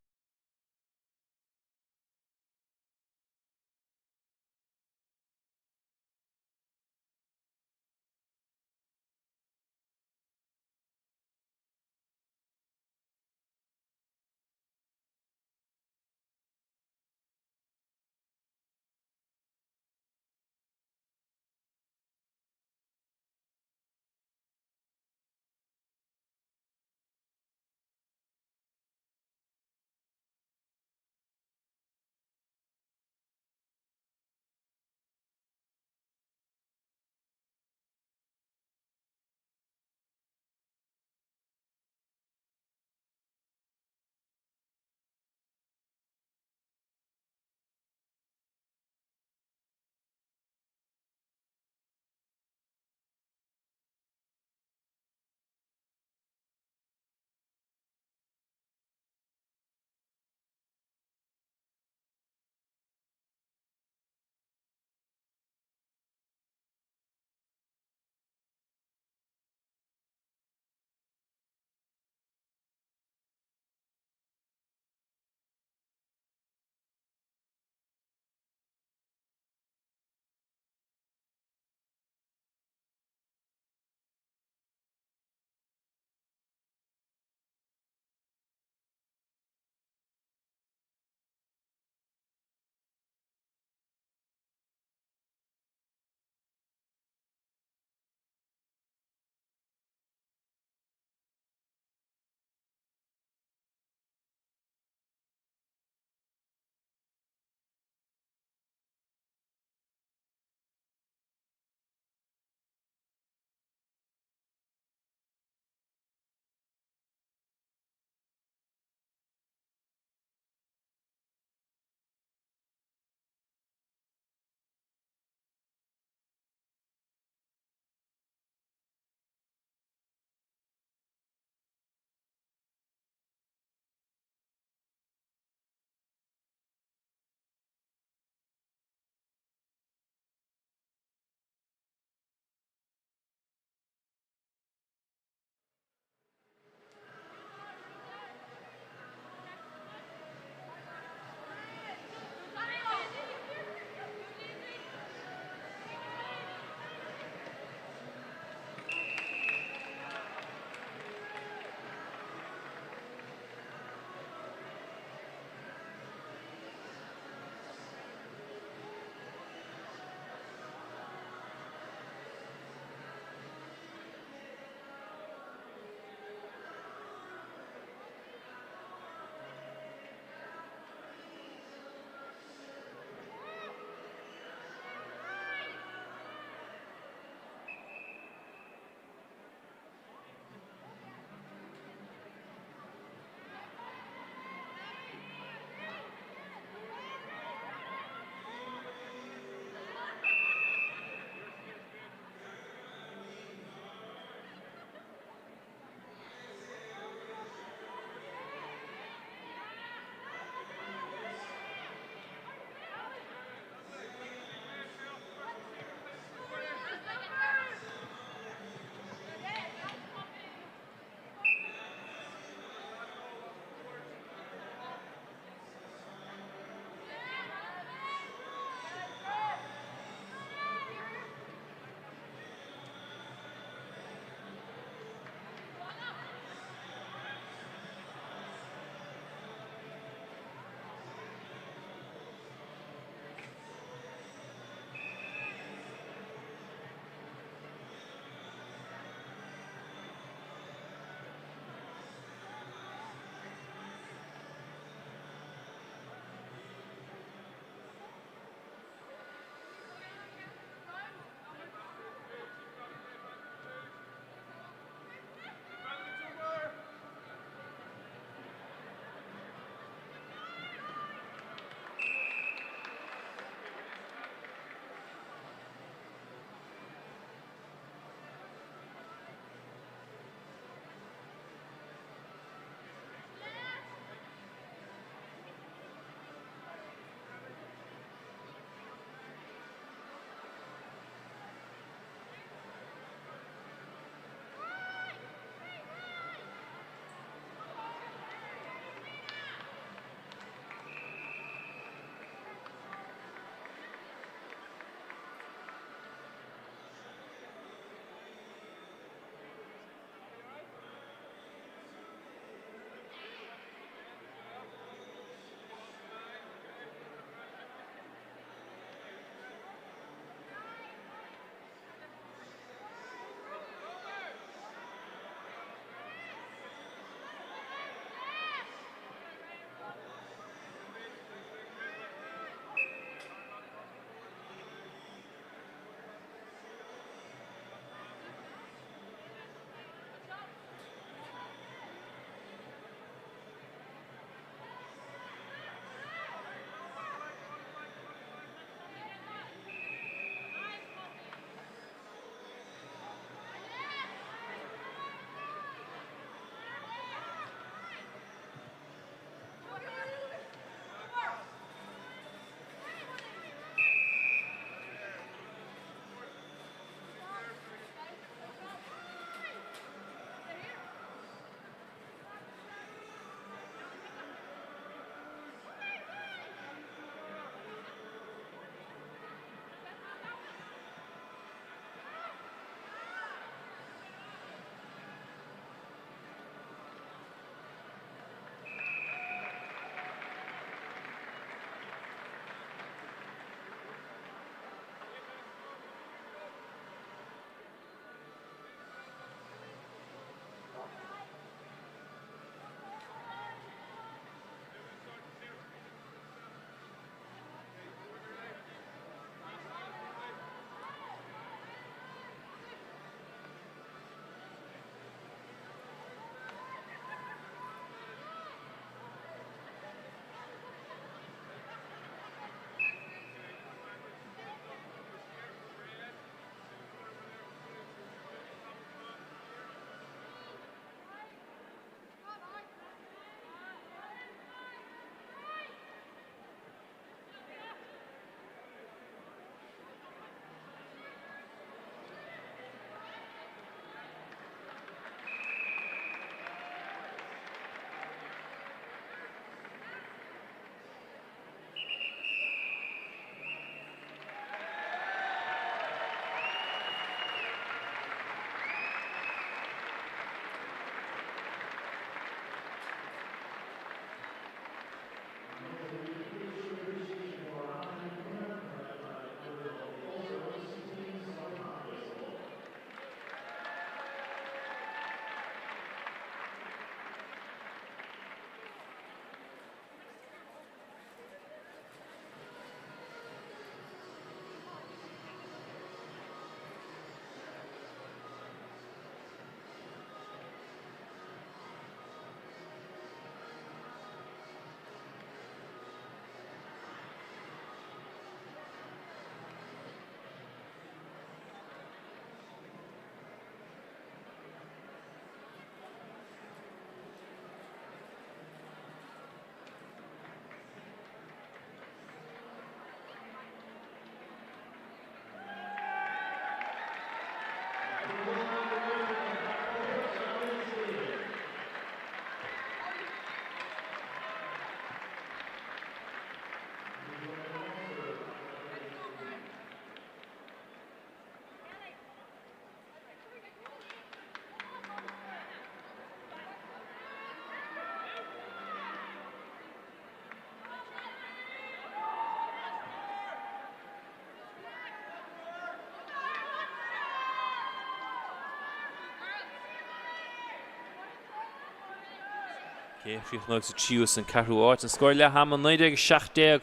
Cé a chríochnóidh sa tríú is an ceathrú áit? An scór leath ama, 19-17,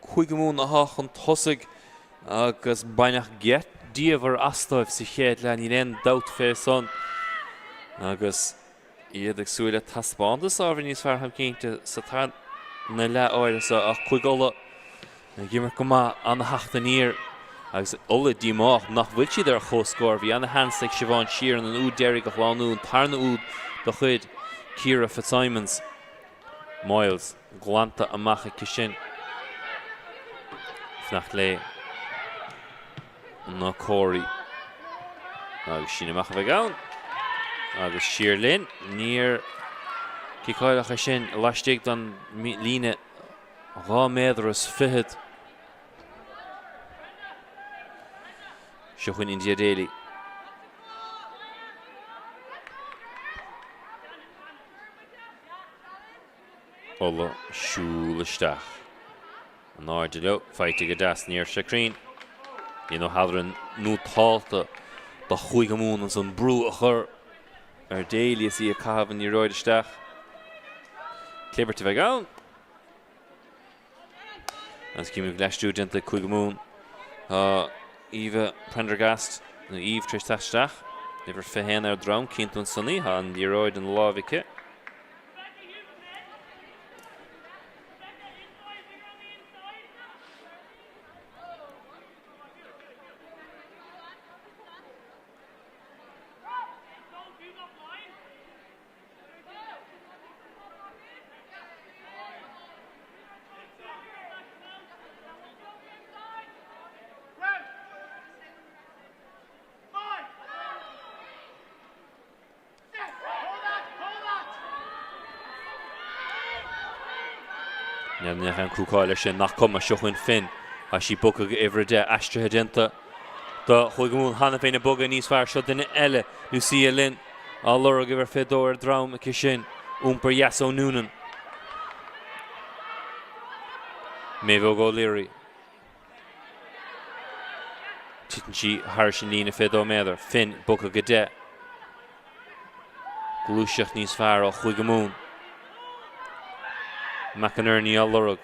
Cúige Mumhan atá chun tosaigh agus baineadh geit diamhair astu sa chéad leath, níl aon dabht fé san. Agus iad ag súil le taispeántas ábhar níos fearr táim cinnte sa tarna leath áirithe seo ach Cúige Uladh ag imirt go maith, an-theacht aniar agus Ulaidh díomách nach bhfuil siad ar comhscór. Bhí ana-sheans ag Siobhán Sheerin an úd deiridh a shlánú, an tarna úd de chuid Ciara Fitzsimons. Moyles glanta amach aici sin. Fanacht le na comharthaí. Agus síneadh amach a bheidh ann. Agus siar linn. Níor ciceáileadh é sin laistigh den líne 2 méadar is fichead. Seo chugainn India Daly. Ulaidh siúl isteach. In airde leo, faighte go deas, ní raibh sé cruinn. Ian O'Halloran nótálta do Chúige Mumhan ansan brú a chur ar Daly is í ag caitheamh an liathróid isteach. Clibirt a bheidh ann. Agus címid go bhfuil aistriú déanta ag Cúige Mumhan. Tá Eva Prendergast, nó Eve, tar éis teacht isteach. Uimhir 21 ar drom, cíonn tú ansan í, tá an liathróid ina láimh aici. Ní aon crúcáil air sin, nach cuma, seo chugainn Finn. Tá sí bogtha go uimhir 10, aistrithe déanta do Chúige Mumhan cheana féin ag bogadh níos fearr. Seo duine eile, Lucia Lynn, á lorg uimhir 22 ar drom aici sin. Iompar dheas ó Noonan. Méabh O'Leary. Titeann sí thairis an líne 22 méadar. Finn bogtha go 10. Gluaiseacht níos fearr ó Chúige Mumhan. McInerney á lorg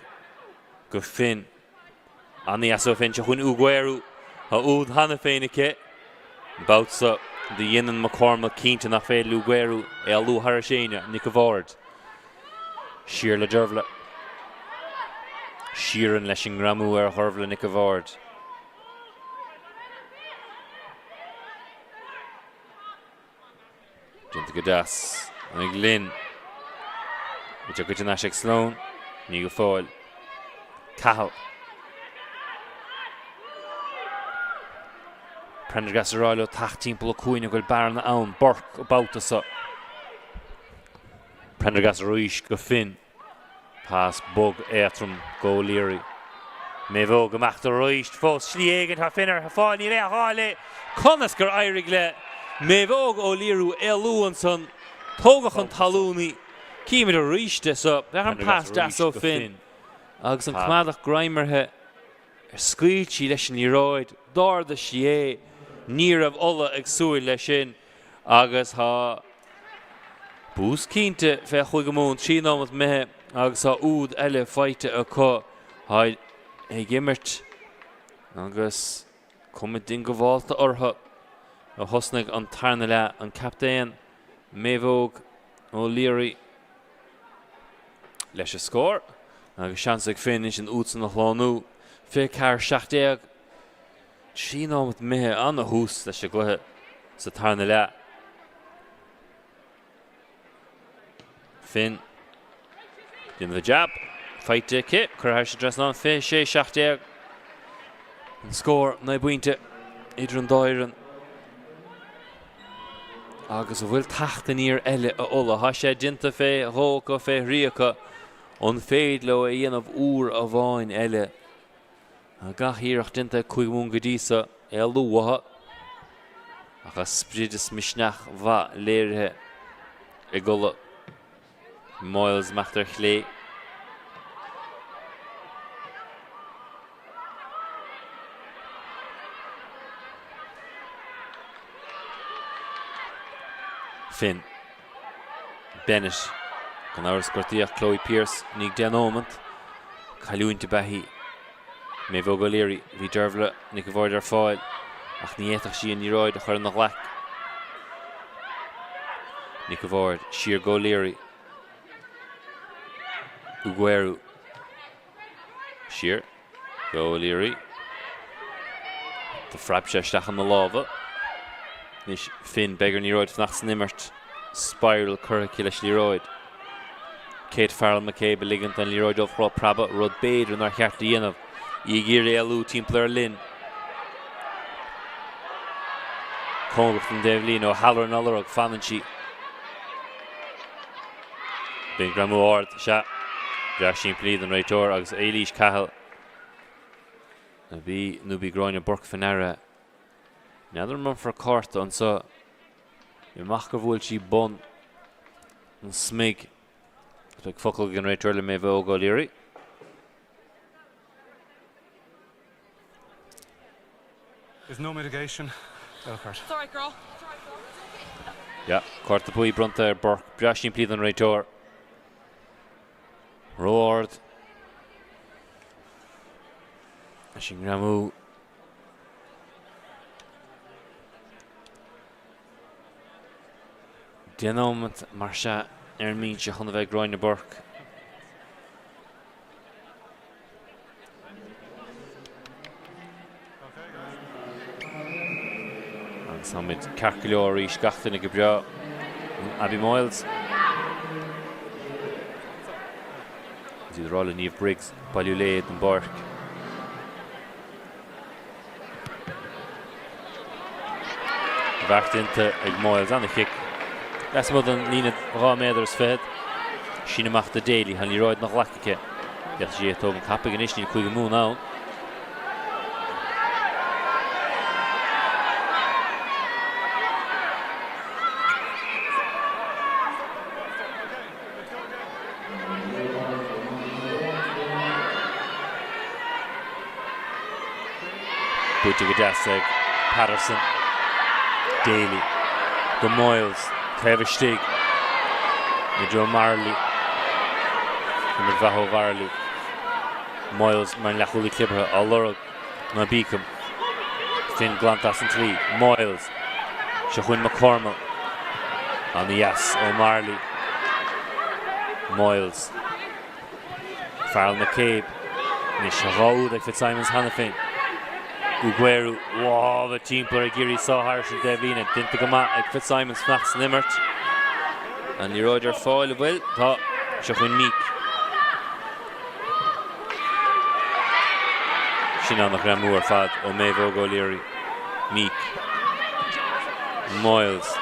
go Finn. An-dheas ó Finn. Seo chugainn Ugwueru. Tá úd cheana féin aici. An babhta seo do dhéanann McCormack cinnte nach féidir le Ugwueru éalú thairis éinne. Nic a' Bhaird. Siar le Dervla. Sheerin leis an ngreamú ar Dherbhla Nic a' Bhaird. Déanta go deas ag Lynn. Bhí goidte anois ag Sloan. Ní go fóill. Cahill. Prendergast ag rá leo teacht timpeall an cúinne go bhfuil bearna ann. Burke an babhta seo. Prendergast arís go Finn. Pas bog éadrom go O'Leary. Méabh Óg amach arís fós. Slí éigin tá Finn ar fáil. Níl aon ghá léi. Conas gur éirigh le Méabh Óg O'Leary éalú ansan? Tógadh chun talún í. Címid arís é seo. Féach an pas deas ó Finn agus an coimeádach greamaithe. Ar scaoil sí leis an liathróid, d'ardaigh sí é, ní raibh Ulaidh ag súil leis sin agus tá bús cinnte fé Chúige Mumhan, 3 nóiméad imithe agus tá úd eile faighte acu. Tá ag imirt agus cuma diongbháilte orthu ó thosnaigh an tarna leath. An captaen Méabh Óg O'Leary. leis an scór agus seans ag Finn anois an úd san a shlánú. 24 17 3 nóiméad imithe ana-thús leis an gcluiche sa tarna leath. Finn déanamh a jab faighte aici, curtha thairis an trasnán 26 17 an scór 9 bpointe idir an dá fhoireann. Agus an bhfuil teacht aniar eile a Ulaidh? Tá sé déanta fé dhó acu, fé thrí acu. An féidir leo é a dhéanamh uair amháin eile? Tá gach iarracht déanta ag Cúige Mumhan go dtí so éalú uathu. Ach tá sprid is misneach mhaith léirithe ag Ulaidh. Moyles amach ar chlé. Finn. Bennett. Gan amhras gortaíodh Chloe Pearse i ndiaidh 10 nóimeant. Cailliúint ab ea í. Méabh Óg O'Leary, Bhí Dervla Nic an Bhaird ar fáil ach ní fhéadfadh sí an liathróid a chur ina ghlaic. Nic an Bhaird, siar go O'Leary. Ugwueru. Siar go O'Leary. Do phreab sé isteach ina lámha. Anois Finn, beidh ar an liathróid fanacht san imirt. Spiral curtha aici leis an liathróid. Kate Farrell McCabe ag ligint don liathróid ubhchró preabadh, rud b'fhéidir nár cheart a dhéanamh. Í ag iarraidh éalú timpeall ar Lynn. Cóngarach don dtaobhlíne, O'Halloran á lorg, fanann sí. Bíonn greamú ard, sea. Breá simplí don réiteoir agus Éilís Cahill a bhí nó b'í Gráinne Burke faoi ndeara. N'fheadar an mbronnfar cárta anseo. Amach gur bhuail sí bun an smig. Beidh focal ag an réiteoir le Méabh Óg O'Leary. There's no mitigation. Yellow card. It's alright girl. Yeah, cárta buí bronnta ar Burke. Breá simplí don réiteoir. Ró-ard. Leis an ngreamú. 10 nóimeant mar sea ar an mbinse chun a bheith ag Gráinne Burke. Agus táimid ceart go leor arís, gach duine go breá. Abby Moyles. Is iad ag rá le Niamh Briggs bailiú léi don bpáirc. Beart déanta ag Moyles, ana-chic. Lasmuigh den líne 2 méadar is fichead. Síneadh amach do Daly, tá an liathróid ina ghlac aici. D'fhéadfadh sí é a tógaint tapaidh anois, níl Cúige Mumhan ann. Buaite go deas ag Patterson. Daly go Moyles taobh istigh i dtreo Marley. Imirt mhaith ó Mharley. Moyles mar an leathchúlaí clibeartha á lorg ná Beacom. Finn glanta as an tslí. Moyles. Seo chugainn McCormack. Ana-dheas ó Marley. Moyles. Farrell McCabe. Anois tá 2 úd ag Fitzsimons cheana féin. Ugwueru. Lámha timpeall ag iarraidh sá thairis an dtaobhlíne. Déanta go maith ag Fitzsimons fanacht san imirt. An liathróid ar fáil, an bhfuil? Tá. Seo chugainn Meek. Sin an-ghreamú ar fad ó Méabh Óg O'Leary. Meek. Moyles.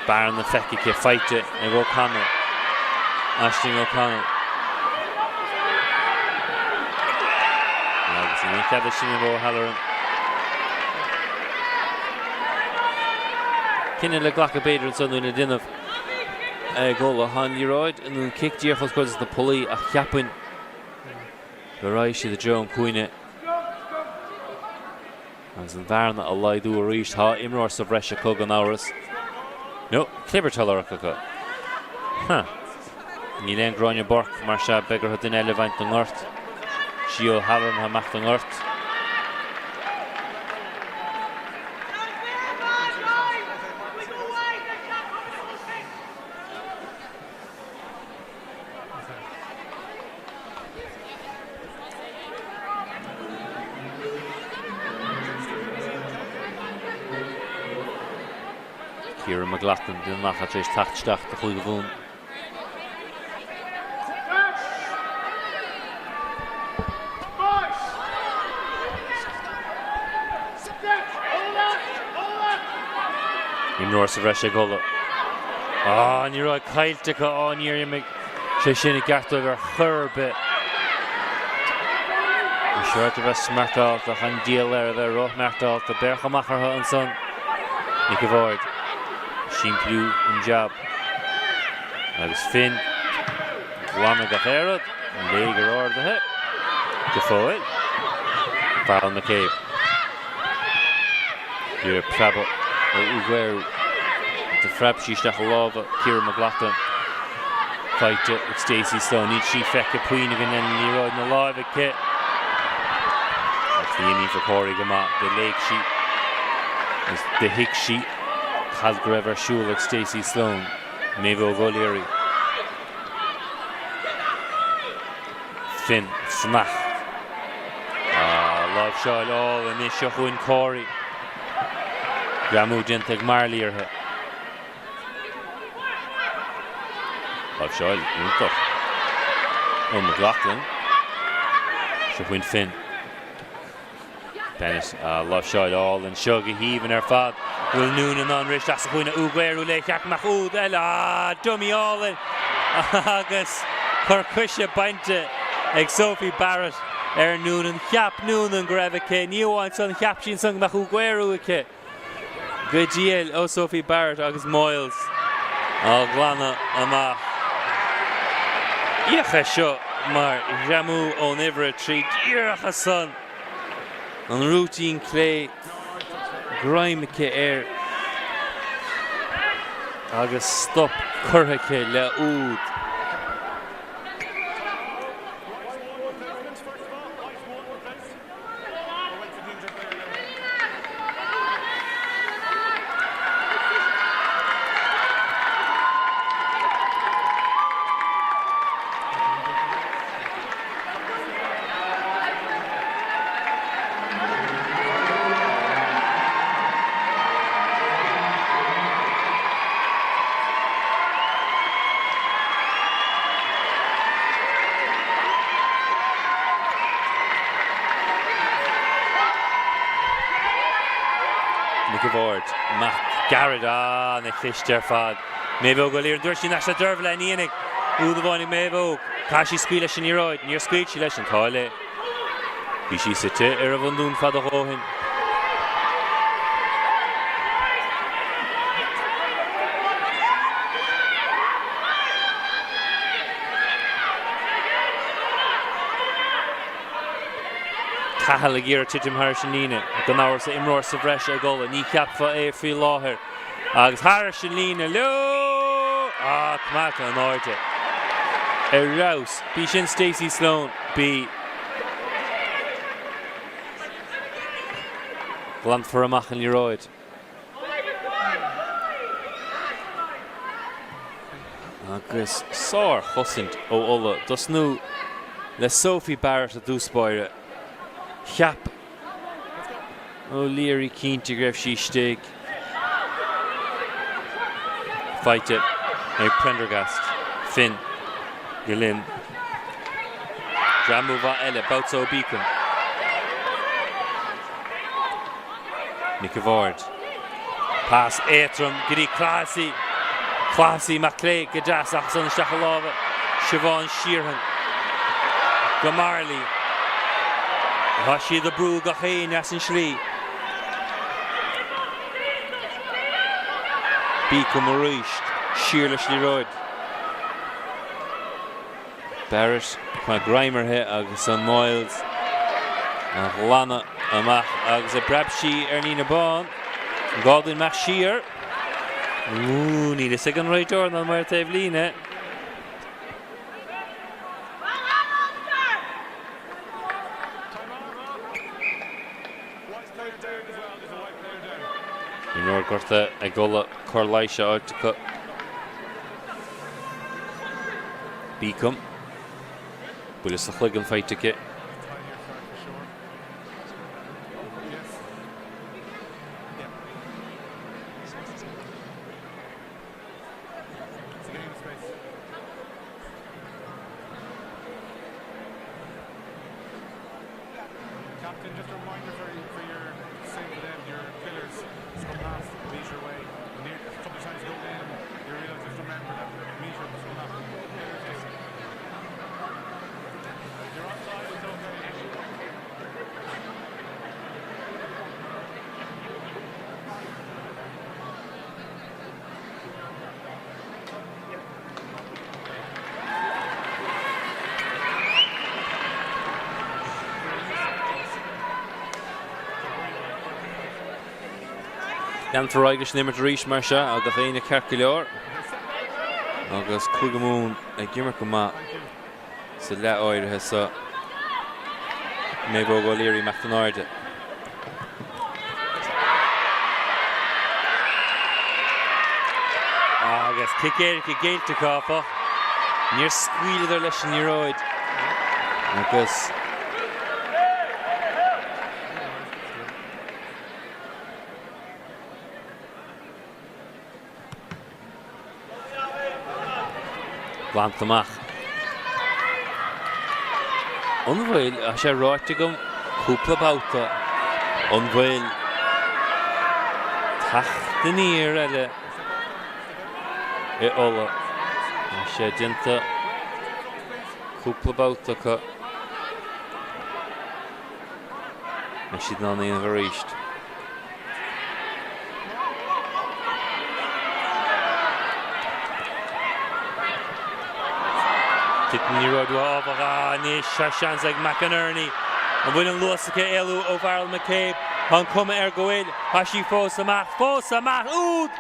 Bearna feicthe aici, faighte ag O'Connell. Aisling O'Connell. Agus níl aon chead leis sin ag O'Halloran. Cinneadh le glacadh b'fhéidir anso nó le déanamh ag Ulaidh. Tá an liathróid nó an cic díreach os comhair na pollaí ach cheapfainn go raghaidh siad i dtreo an cúinne agus an bhearna a laghdú arís. Tá imreoir sa bhreis acu gan amhras. Nó clibirt á lorg acu. Huh. Níl aon Gráinne Burke mar sea beidh orthu duine eile a bhaint den ngort. Sí O'Halloran atá amach den ngort. Ciara McLaughlin, duine amach atá tar éis teacht isteach do Chúige Mumhan. Imreoir sa bhreis ag Ulaidh. Ah, an liathróid caillte acu. Á, níor imigh sé sin i gceart dóibh ar chor ar bith. Ní short a bheith smeartálta ach an diabhal air a bheith ró-shmeartálta. Béarach amach orthu ansan. Nic an Bhaird. Simpliú an jab. Agus Finn ag glanadh gach aon rud, an léigear ardaithe go fóill. Farrell McCabe. Iarraidh preabadh ó Ugwueru. Do phreab sí isteach i lámha Ciara McLaughlin. Faighte ag Stacey Sloane. Níl sí feicthe puinn againn an liathróid ina láimh aici. Ach bhí Aoife Corey go maith. Do léigh sí agus do thuig sí cad go raibh ar siúl ag Stacey Sloane. Maeve Óg O'Leary. Finn fanacht. Láimhseáil álainn anois seo chugainn Corey. Greamú déanta ag Marley uirthi. Láimhseáil iontach ó McLaughlin. Seo chugainn Finn. Bennett, láimhseáil álainn seo go haoibhinn ar fad. Bhfuil Noonan in ann rith isteach sa chúinne Ugwu léi cheart go mbeadh úd eile. Ah, dummy álainn agus cor coise bainte ag Sophie Barrett ar Noonan. Cheap Noonan go raibh aici, ní amháin san, cheap sí ansan go mbeadh Ugwu aici. Go diail ó Sophie Barrett agus Moyles á ghlanadh amach. Féach air seo mar ghreamú ón uimhir 3 díreach ansan. An rúitín clé, greim aici air agus stop curtha aici le úd. Nic a' Bhaird, amach gairid, ana-chliste ar fad. Méabh Óg O'Leary, an dtabharfaidh sí thar n-ais le Dervla Ní Éanaigh. Úd amháin ag Méabh Óg. Caithfidh sí scaoileadh leis an liathróid. Níor scaoil sí leis an t-ádh léi. Bhí sí suite ar an bhundún fad a dhóthain. Cahill ag iarraidh titim thairis an líne. Gan amhras imreoir sa bhreis ag Ulaidh. Ní cheapfá é faoi láthair. Agus thairis an líne leo! Ah, coimeádta in airde. Ar fheabhas. B'í sin Stacey Sloane. B'í. Glanfar amach an liathróid. Agus sár-chosaint ó Ulaidh. Tosnú le Sophie Barrett i dtús báire. Cheap O'Leary cinnte go raibh sí istigh. Faighte ag Prendergast. Finn go Lynn. Greamú mhaith eile, babhta ó Beacom. Nic a' Bhaird. Pas éadrom go dtí Clohessy. Clohessy amach clé go deas ach ansan isteach i lámha Siobhán Sheehan. Go Marley. Tá siad ag brú gach éinne as an slí. Beacom arís. Siar leis an liathróid. Barrett, Tá greim uirthi agus an Moyles á ghlanadh amach agus a bpreab sí ar an líne bán. An gá dúinn imeacht siar? Ooh, níl fhios ag an réiteoir ná an maor taobh líne. Imreoir gortaithe ag Ulaidh, cor leighis á fháilt acu. Beacom. Buille sa chloigeann faighte aici. Leanfar ar aghaidh leis an imirt arís mar seo agus éinne ceart go leor. Agus Cúige Mumhan ag imirt go maith sa leath áirithe seo. Naomhóg O'Leary imeacht in airde. Agus cic éirice géillte acu, áfach. Níor scaoileadar leis an liathróid agus. Glanta amach. An bhfuil, tá sé ráite agam cúpla babhta, an bhfuil teacht aniar eile i Ulaidh? Tá sé déanta cúpla babhta acu. Beidh siad in ann a dhéanamh arís. Titeann an liathróid uathu áfach. Ah, anois tá seans ag McInerney. An bhfuil an luas aici éalú ó Bheryl McCabe? Tá an cuma air go bhfuil. Tá sí fós amach, fós amach! Úd!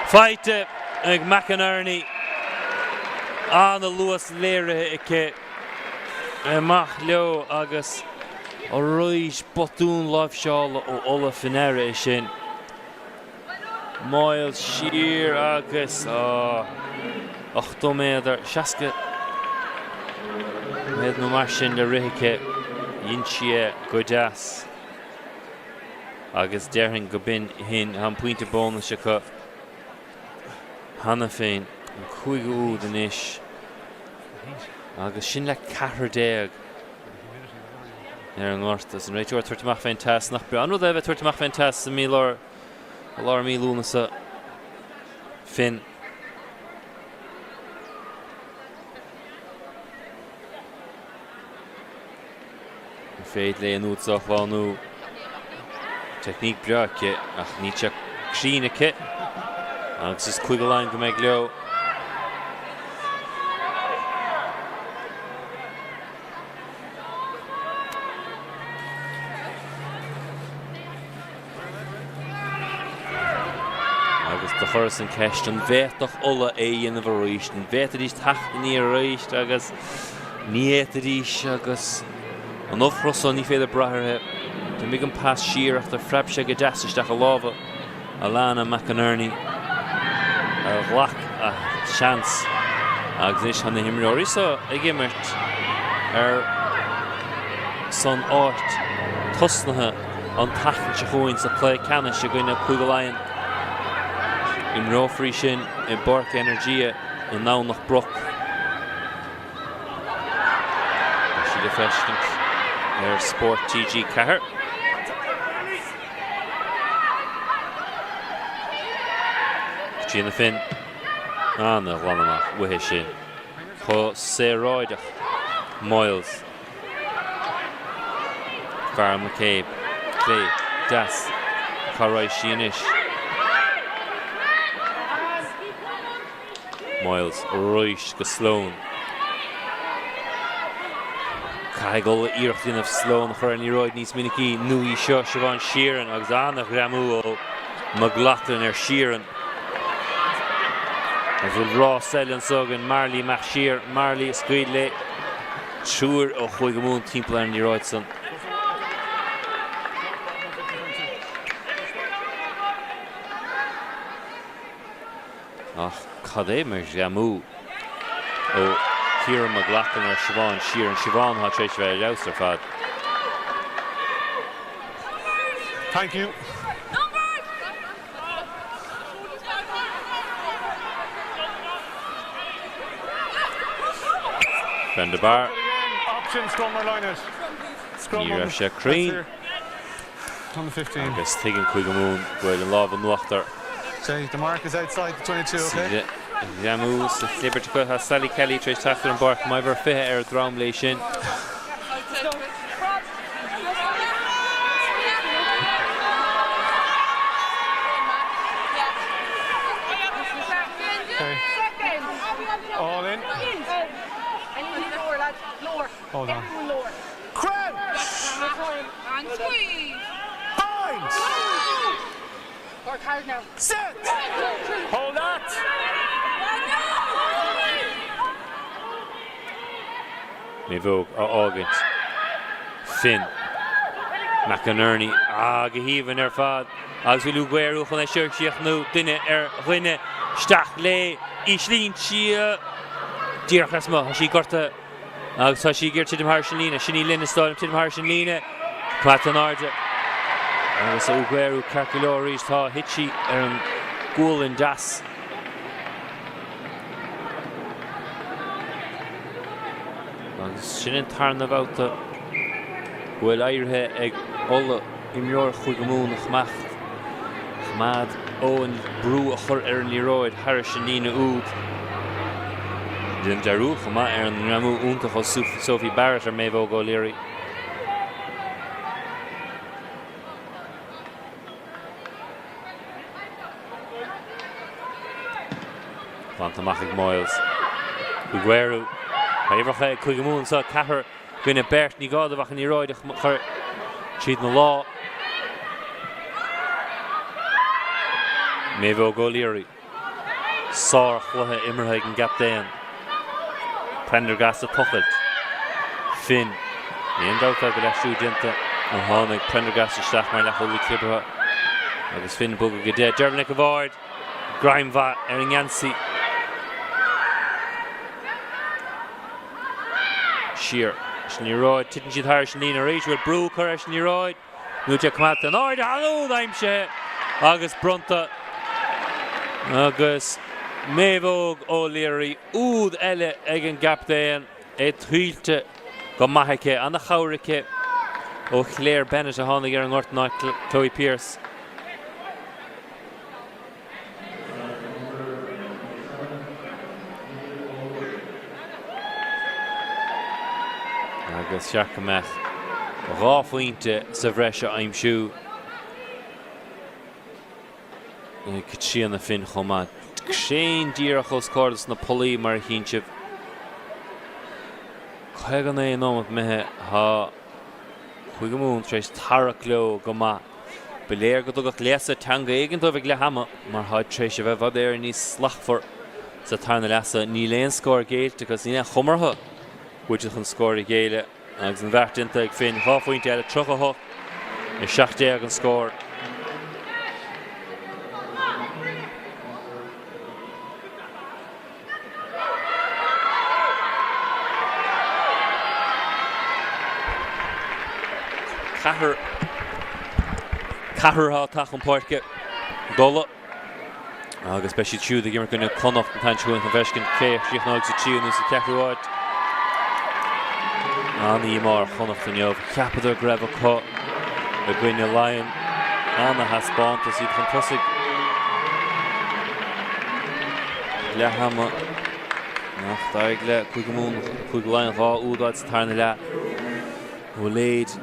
Faighte ag McInerney. An-luas léirithe aici. Amach leo agus arís botún láimhseála ó Ulaidh faoi ndeara é sin. Moyles siar agus 80 méadar, 60 méadar nó mar sin le rith aici. Dhein sí é go deas agus déarfainn go b'in shin. Tá an pointe bónais acu cheana féin, an cúigiú úd anois. Agus sin le ceathrar déag ar an ngort agus an réiteoir ag tabhairt amach fén teas. Nach breá an rud é a bheith ag tabhairt amach fén teas i mí lár, i lár mí Lúnasa. Finn. An féidir léi an úd seo a shlánú? Teicníc breá aici ach níl sé cruinn aici. Agus is Cúige Laighean go mbeidh leo. Agus do chuireas an ceist an bhféadfadh Ulaidh é a dhéanamh arís, an bhféadfaidís teacht aniar arís agus ní fhéadfaidís agus an ubhchros so ní féidir brath uirthi. D'imigh an pas siar ach do phreab sé go deas isteach i lámha Alana McInerney a ghlac a seans agus anois tá na himreoirí seo ag imirt ar son áit tosnaithe an tseachtain seo chugainn sa chluiche ceannais i gcoinne Cúige Laighean. Imreofar í sin i bPáirc Energia i nDomhnach Broc. Beidh sí le feiscint ar Spórt TG4. Caitríona Finn. Ana-ghlan amach uaithi sin. Chomh saoráideach. Moyles. Fearghal McCabe, clé, deas, cá raghaidh sí anois? Moyles arís go Sloane. Caithfidh Ulaidh iarracht a dhéanamh Sloane a chur ar an liathróid níos minicí nó í seo, Siobhán Sheerin agus an-ghreamú ó McLaughlin ar Sheerin. Agus bhfuil rás eile anseo againn, Marley amach siar, Marley ag scaoileadh léi. Triúr ó Chúige Mumhan timpeall ar an liathróid san. Ach cad é mar ghreamú ó Ciara McLaughlin ar Siobhán Sheerin. Siobhán atá tar éis a bheith ar fheabhas ar fad. Thank you. Brenda Barr. Ní raibh sé cruinn agus tuigeann Cúige Mumhan go bhfuil an lámh in uachtar. Saoire a ghreamú sa chlibirt acu. Tá Sally Kelly tar éis teacht ar an bpáirc, uimhir 20 ar a drom léi sin. All in. Hold on. Crouch! Bind! Set! Hold that! Naomhóg á fhágaint. Finn McInerney, ah, go haoibhinn ar fad agus bhfuil Ugwueru chun é seo a chríochnú, duine ar dhuine, isteach léi, íslíonn sí díreach lasmuigh, tá sí gortaithe agus tá sí ag iarraidh titim thairis an líne, sin í linn is dóigh liom, titim thairis an líne, coimeádta in airde agus Ugwueru ceart go leor arís, tá, thit sí ar an gualainn deas. Agus sin an tarna babhta go bhfuil éirithe ag Ulaidh imreoir Chúige Mumhan a choimeád ón brú a chur ar an liathróid thairis an líne úd. Déanaim dearúd chomh maith ar an ngreamú iontach ó Sophie Barrett ar Maeve Óg O'Leary. Glanta amach ag Moyles. Ugwueru. Tá uimhreacha ag Cúige Mumhan anseo, ceathrar i gcoinne beirt. Ní gá dóibh ach an liathróid a chur tríd na lámha. Maeve Óg O'Leary. Sár-chluiche imeartha ag an gcaptaen. Prendergast ag tochailt. Finn. Ní aon dabht go bhfuil aistriú déanta ó tháinig Prendergast isteach mar leathchúlaí clibeartha agus Finn bogtha go 10. Deirbhile Nic a' Bhaird. Greim mhaith ar an ngeansaí. Siar leis an liathróid. Titeann siad thairis an líne arís. Bhfuil brú curtha ar an liathróid. Níl sé coimeádta in airde. An úd aimsithe agus bronnta agus Maeve Óg O'Leary, úd eile ag an gcaptaen, é tuillte go maith aici. Ana-chabhair aici ó Claire Bennett a tháinig ar an ngort in áit Chloe Pearse. Agus cheart go mbeadh 2 phointe sa bhreis a aimsiú ag Caitríona Finn chomh maith. Crainn díreach os comhair dos na pollaí mar a chíonn sibh. 59 nóiméad imithe tá Cúige Mumhan tar éis tarrac leo go maith. Ba léir go dtugadh léasadh teanga éigin dóibh ag leath ama mar táid tar éis a bheith i bhfad Éireann níos slachtmhar sa tarna leath so. Níl aon scór géillte agus níl aon chomhartha go bhfuil siad chun scór a ghéilleadh agus an bheart déanta ag Finn. 2 phointe eile, 38, 17 an scór. Ceathrar ceathrar atá ag teacht chun páirce d'Ulaidh agus beidh siad siúd ag imirt i gcoinne Connacht an tseachtain seo chugainn chun feiscint cé a chríochnóidh sa tríú nó sa cheathrú áit. An-dhíomá ar Chonnacht inniu. Cheapadar go raibh acu i gcoinne Laighean. Ana-thaispeántas, iad chun tosaigh ag leath ama ach d'éirigh le Cúige Mumhan, Cúige Laighean 2 úd a fháil sa tarna leath ó Lade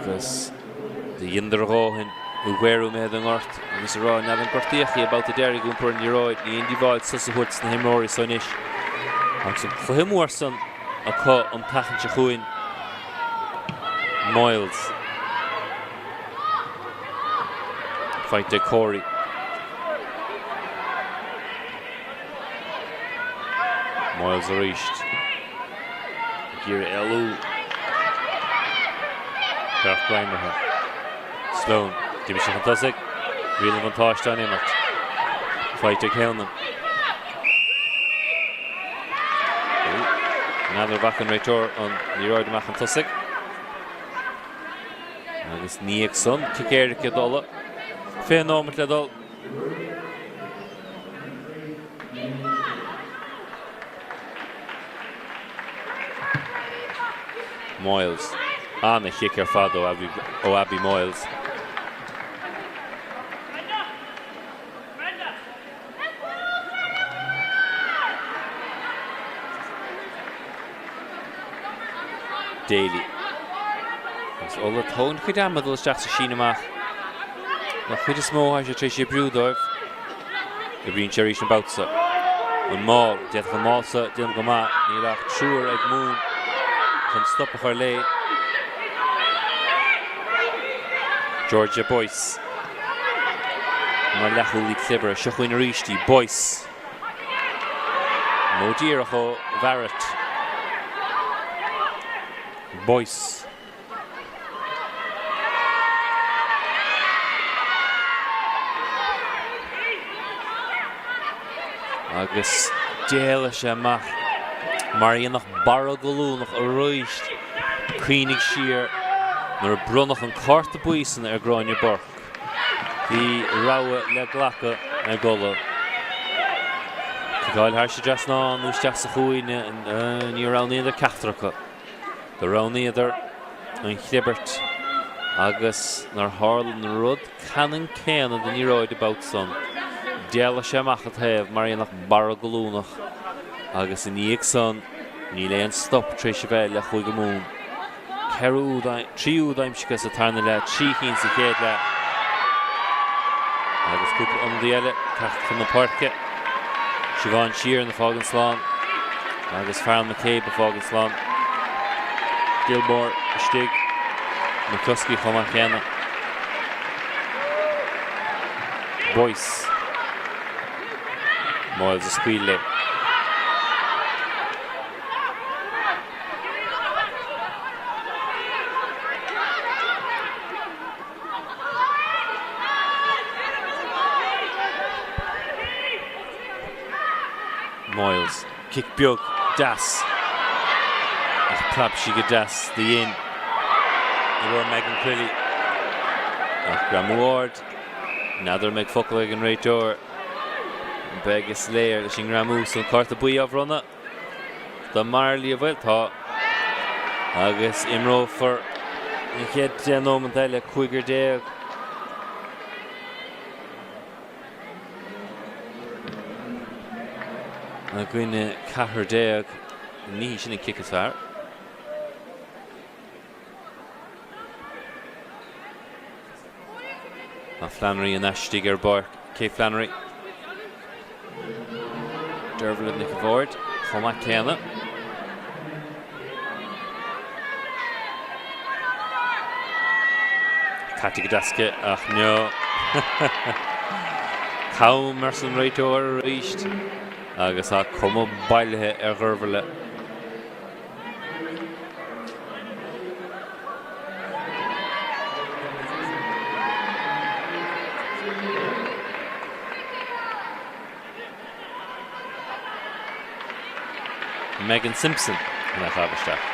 agus do dheineadar a dhóthain. Ugwueru imithe den ngort agus a rá n'fheadar an gortaíodh í an babhta deiridh ag iompar an liathróid. Ní aon díobháil sos a thabhairt dos na himreoirí so anois agus an cluiche mór san acu an tseachtain seo chugainn. Moyles. Faighte ag Corey. Moyles arís. Ag iarraidh éalú. Beart greamaithe. Sloan. D'imigh sé chun tosaigh. Riail an bhuntáiste á n-imirt. Faighte ag Heonan. N'fheadar an bhfaca an réiteoir an liathróid amach chun tosaigh. Agus ní ag san, cic éirice d'Ulaidh. 20 nóiméad le dul. Moyles. Ana-chic ar fad ó Abby, ó Abby Moyles. Daly. Agus Ulaidh ag tógaint a gcuid ama dul isteach sa síneadh amach. An chuid is mó tá sé tar éis oibriú dóibh. Oibríonn sé arís an babhta seo. An maul, d'fhéadfadh an maul seo déanamh go maith. Níl ach triúr ag Mumhain chun stop a chur léi. Georgia Boyce. Mar leathchúlaí clibeartha. Seo chugainn arís í. Boyce. Nó díreach ó Bharrett. Boyce. Agus d'éalaigh sé amach mar a dhéanfadh barra gallúnach arís. Cuimhnigh siar nuair a bronnadh an cárta buí san ar Gráinne Burke. Bhí rogha le glacadh ag Ulaidh. Ciceáil thar an dtrasnán nó isteach sa chúinne, níor roghnaíodar ceachtar acu. Do roghnaíodar an chlibirt agus nár tharla an rud ceannann céanna don liathróid an babhta san. D'éalaigh sé amach an taobh mar a dhéanfadh barra gallúnach agus ina dhiaidh san níl aon stop tar éis a bheith le Chúige Mumhan. 4 úd, 3 úd aimsithe sa tarna leath, 3 chinn sa chéad leath agus cúpla ionadaí eile ag teacht chun na páirce. Siobhán Sheerin ag fágaint slán agus Farrell McCabe ag fágaint slán. Gilmore istigh, McCluskey chomh maith céanna. Boyce. Moyles a scaoil léi. Moyles. Cic beag deas ach preab sí go deas do dhein i bhfuair Megan Crilly. Ach greamú ard. N'fheadar an mbeidh focal ag an réiteoir. Beidh is léir leis an ngreamú san. Cárta buí á bhronnadh. Do Marley an bhfuil? Tá. Agus imreofar an chéad 10 nóiméad eile, 15. I gcoinne 14. Ní hí sin an cic is fearr. Tá Flannery anois istigh ar an bpáirc. Kate Flannery. Dervla Nic an Bhaird chomh maith céanna. Caite go deas aici ach no. Cam arsa an réiteoir arís agus tá cuma bailithe ar Dheirbhile. Megan Simpson ina ghabh isteach.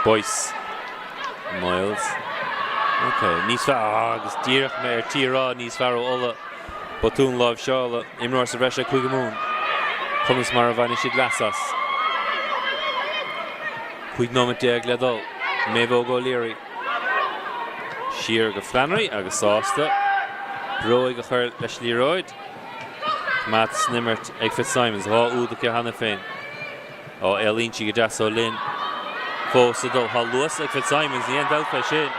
Boyce. Moyles. Ok, níos fearr, agus díreach mé ar tí a rá níos fearr ó Ulaidh. Botún láimhseála, imreoir sa bhreis ag Cúige Mumhan. Conas mar a bhainfidh siad leas as? 15 nóiméad le dul. Maeve Óg O'Leary. Siar go Flannery agus sásta bróig a chur leis an liathróid. Coimeád san imirt ag Fitzsimons, 2 úd aici cheana féin. Ó, éalaíonn sí go deas ó Lynn. Fós ag dul. Tá luas ag Fitzsimons, ní aon dabht fé sin.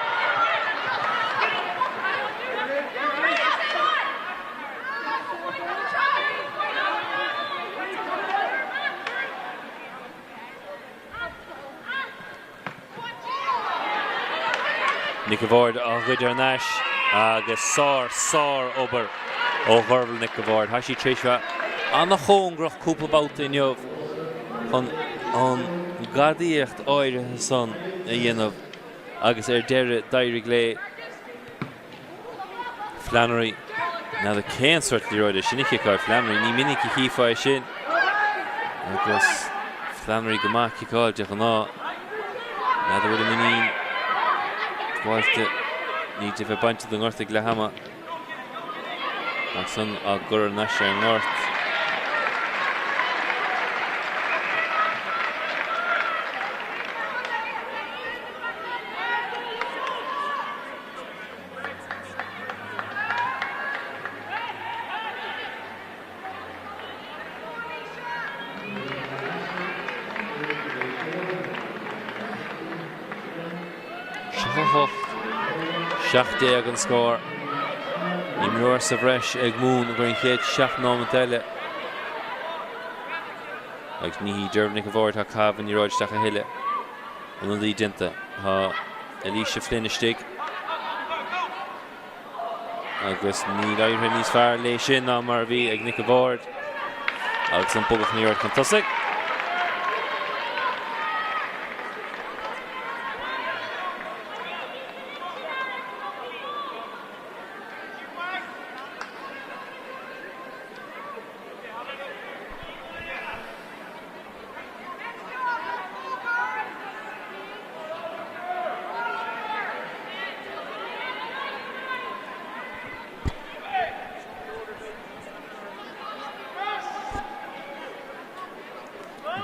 Nic an Bhaird á ghoid thar n-ais agus sár, sár obair ó Dheirbhile Nic an Bhaird. Tá sí tar éis bheith ana-chóngarach cúpla babhta inniu chun an gadaíocht áirithe san a dhéanamh agus ar deireadh d'éirigh léi. Flannery, N'fheadar cén sórt liathróid é sin a chiceáil Flannery, ní minic a chífeá é sin. Agus Flannery go maith ag ciceáil de ghnáth. N'fheadar bhfuil a muinín buailte, ní de bheith bainte den ngort ag leath ama. Ach san á gcur thar n-ais ar an ngort. 8, 17 an scór. Imreoir sa bhreis ag Mumhain don chéad 7 nóiméad eile. Agus ní hí Deirbhile Nic an Bhaird atá ag caitheamh an liathróid isteach a thuilleadh. Ionadaí déanta. Tá Alicia Flynn istigh. Agus níl éirithe níos fearr léi sin ná mar a bhí ag Nic a' Bhaird agus an bogach an liathróid chun tosaigh.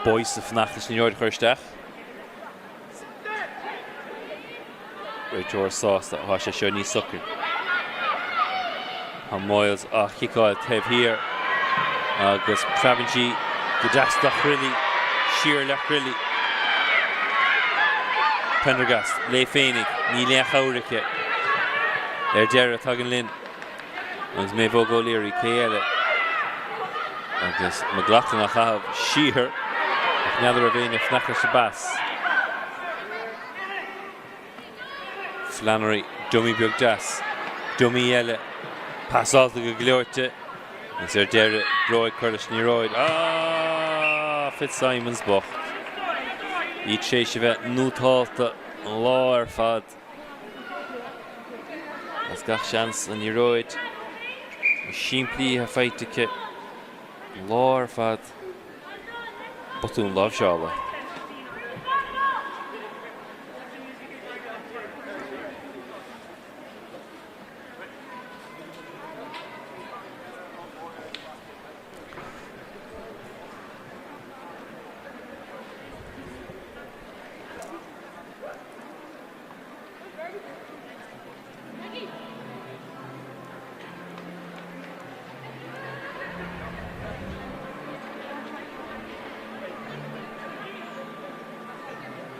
Boyce ag fanacht leis an liathróid a chur isteach. Réiteoir sásta, tá sé seo níos socraí. Tá Moyles á chiceáil taobh thiar agus preabann sí go deas do Chrilly, siar le Crilly. Prendergast léi féinig, níl aon chabhair aici. Ar deireadh tagann Lynn agus Méabh Óg O'Leary, cé eile? Agus McLaughlin á chaitheamh siar ach n'fheadar raibh éinne ag fanacht leis an bpas. Flannery, dummy beag deas. Dummy eile. Pasáilte go gleoite. Agus ar deireadh, bróig curtha leis an liathróid. Ah! Fitzsimons bocht. Í tar éis a bheith nótálta an lá ar fad. As gach seans an liathróid is simplí atá faighte aici an lá ar fad. Botún láimhseála.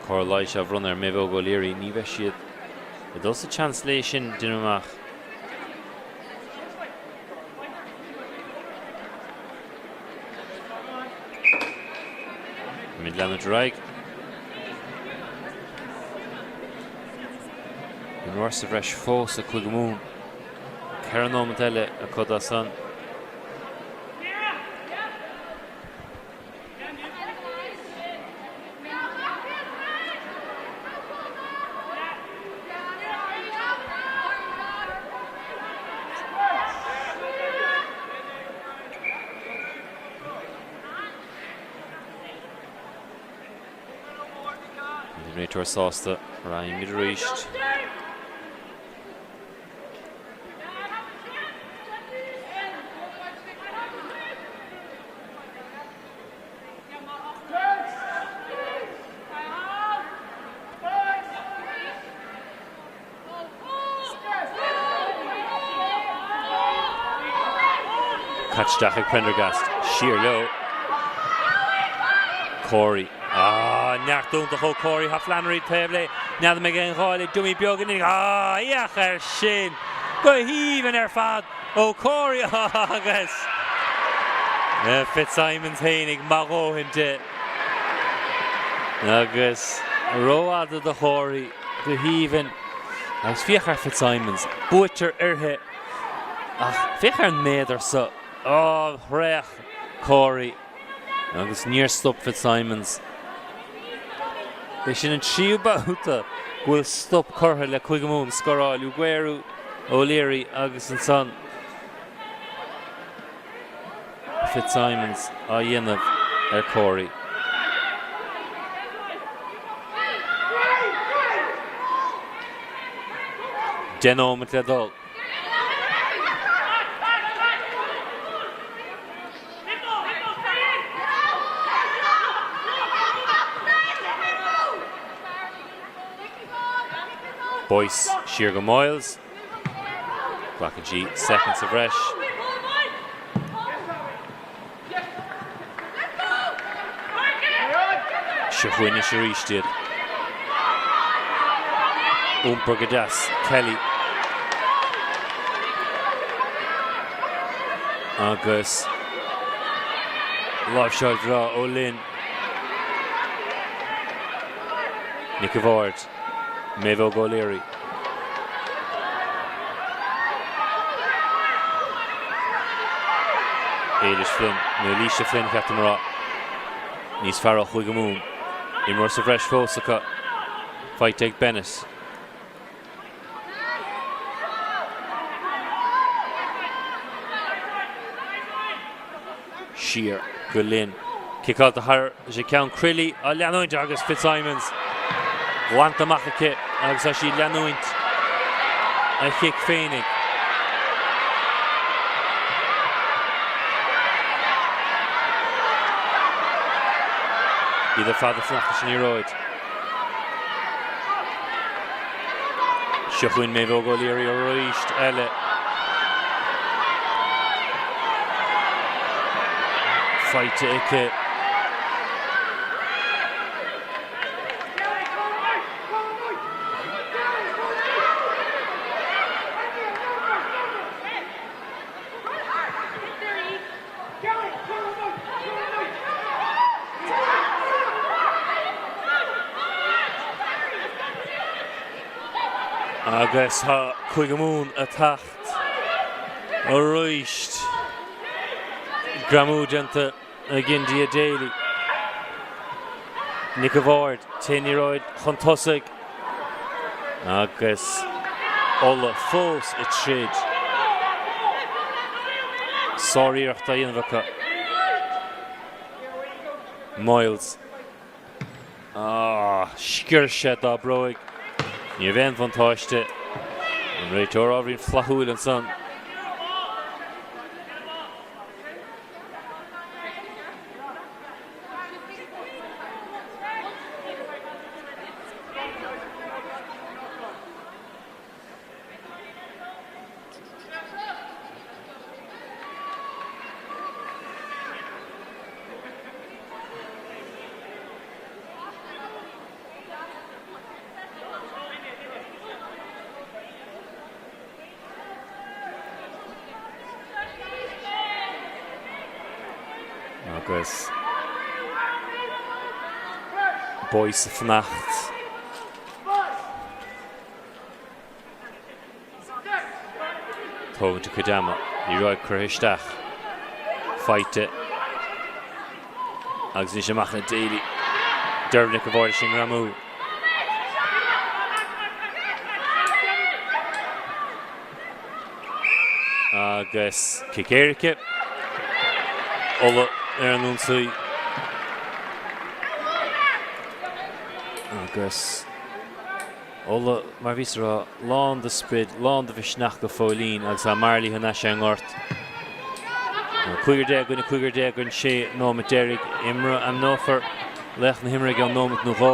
Cóir leighis á bhronnadh ar Méabh Óg O'Leary. Ní bheidh siad ag dul sa tseans léi sin, déanaim amach. Muid leanúint ar aghaidh. Onóir sa bhreis fós ag Cúige Mumhan. 4 nóiméad eile acu dó san. An réiteoir sásta, raghaimid arís. Caite isteach ag Prendergast. Siar leo. Corey. Ah, neart iontach ó Corey. Tá Flannery taobh léi. N'fheadar an mbeidh aon ghá le dummy beag in Ah, féach air sin! Go haoibhinn ar fad ó Corey agus Fitzsimons féinig maith dhóthain di. Agus rófhada do Corey. Go haoibhinn. Agus féach ar Fitzsimons. Buaitear uirthi. Ach féach ar an méadar so. Á, thraoch Corey. Agus níor stop Fitzsimons. B'é sin an tríú babhta go bhfuil stop curtha le Cúige Mumhan scóráil. Ugwueru, O'Leary agus ansan Fitzsimons á dhéanamh ar Corey. 10 nóiméad le dul. Boyce siar go Moyles. Glacann sí soicind sa bhreis. Seo chugainn anois arís iad. Iompar go deas, Kelly. Agus láimhseáil bhreá ó Lynn. Nic a' Bhaird. Méabh Óg O'Leary. Éilis Flynn, nó Alicia Flynn cheart dom a rá, níos fearr ó Chúige Mumhan. Imreoir sa bhreis fós acu. Faighte ag Bennett. Siar go Lynn. Ciceáilte thar a ceann Crilly á leanúint agus Fitzsimons glanta amach aici agus tá sí ag leanúint a chic féinig. Iad ar fad ag fanacht leis an liathróid. Seo chugainn Méabh Óg O'Leary arís eile. Faighte aici. Agus tá Cúige Mumhan ag teacht arís. Greamú déanta ag India Daly. Nic a' Bhaird, téann an liathróid chun tosaigh agus Ulaidh fós ag troid. Sáriarracht á dhéanamh acu. Moyles. Ah, sciorr sé dá bróig. Ní raibh aon bhuntáiste. An réiteoir ábhairín flaithiúil ansan. Agus Boyce ag fanacht. Tógaint a cuid ama. Liathróid curtha isteach. Faighte. Agus anois amach le Daly. Deirbhile Nic a' Bhaird leis an ngreamú. Agus cic éirice. Ulaidh ar an ionsaí. Agus Ulaidh, mar a bhíos a rá, lán de sprid, lán de mhisneach go fóillín agus tá Marley thar n-ais ar an ngort. Cúigear déag i gcoinne cúigear déag an sé nóimeat deiridh imeartha. Ainmneofar laoch na himeartha i gceann nóimeat nó dhó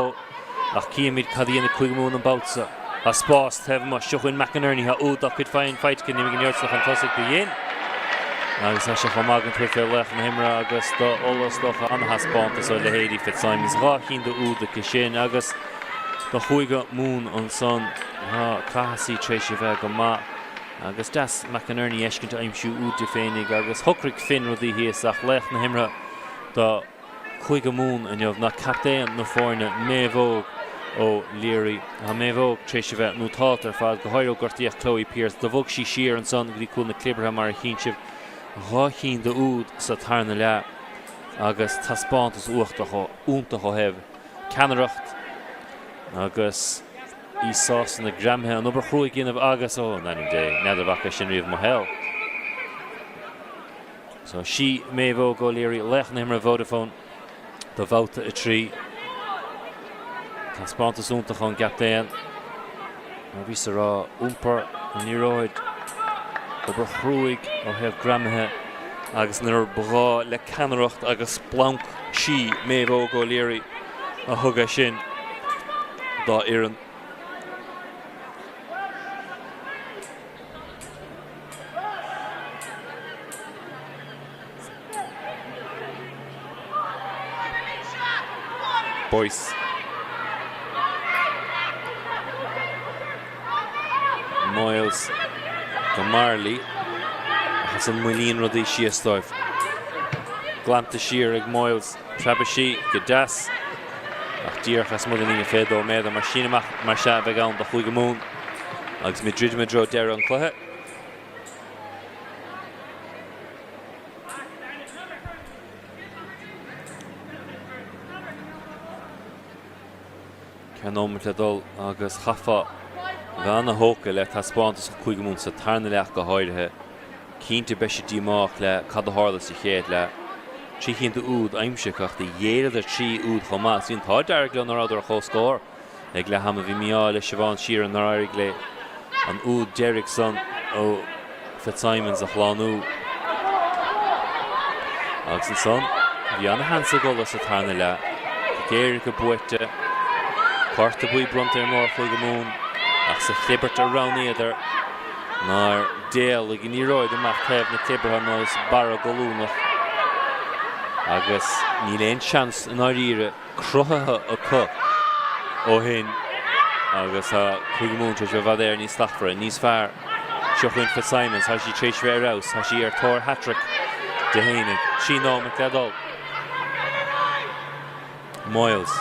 ach cífimid cad a dhéanfaidh Cúige Mumhan an babhta seo. Tá spás taobh amuigh. Seo chugainn McInerney. Tá úd dá cuid féin faighte aici. Ní bheidh an liathróid chun tosaigh do dhin agus tá sé chomh maith gan tabhairt fé laoch na himeartha agus do Ulaidh is dócha an-thaispeántas ó leithéidí Fitzsimons. 2 chinn d'úd aici sin agus do Chúige Mumhan ansan. Tá Clohessy tar éis a bheith go maith agus deas McInerney a fheiscint ag aimsiú úd di féinig agus shocraigh Finn rudaí thíos ach laoch na himeartha do Chúige Mumhan inniu ná captaen na foirne, Méabh Óg O'Leary. Tá Méabh Óg tar éis a bheith nótálta ar fad, go háirithe ó gortaíodh Chloe Pearse. Do bhog sí siar ansan go dtí cúl na clibeartha mar a chíonn sibh, 2 chinn d'úd sa tarna leath agus taispeántas uachtach iontach ó thaobh ceannaireacht agus í sásta na greamaithe, an obair chrua a dhéanamh agus, ó, in ainm Dé, n'fheadar an bhfaca sin riamh i mo shaol. So, sí Méabh Óg O'Leary, laoch na himeartha Vodafone do bhabhta 3. Taispeántas iontach ón gcaptaen. Mar a bhíos a rá, iompar an liathróid, obair chruaidh ó thaobh greamaithe agus nuair ba ghá le ceannaireacht agus splanc sí Méabh Óg O'Leary a thug é sin dá fhoireann. Boyce. Moyles go Marley ach ansan moillíonn rudaí síos dóibh. Glanta siar ag Moyles. Preabfaidh sí go deas ach díreach lasmuigh den líne 22 méadar mar síneadh amach mar sea a bheidh ann do Chúige Mumhan agus muid ag druidim i dtreo deireadh an chluiche. 4 nóiméad le dul agus chaithfeá bheith ana-thógtha le taispeántas Chúige Mumhan sa tarna leath go háirithe. Cinnte beidh siad díomách le cad a tharla sa chéad leath. 3 cinn d'úd aimsithe acu ach do ghéilleadar 3 úd chomh maith. Is bhí an t-ádh dearg leo nach rabhadar ar comhscór ag leath ama. Bhí mí-ádh le Siobhán Sheerin nár éirigh léi an úd deiridh san ó Fitzsimons a shlánú. Agus ansan bhí ana-sheans ag Ulaidh sa tarna leath. Cic éirice buaite, cárta buí bronnta ar imreoir Chúige Mumhan ach sa chlibirt a roghnaíodar nár d'éalaigh an liathróid amach taobh na clibeartha ar nós barra goilliúnach agus níl aon seans i ndáiríre cruthaithe acu ó shin agus tá Cúige Mumhan tar éis bheith i bhfad Éireann níos slachtmhaire, níos fearr. Seo chugainn Fitzsimons, tá sí tar éis bheith ar fheabhas, tá sí ar tóir hat-trick di fhéinig. 3 nóiméad le dul. Moyles.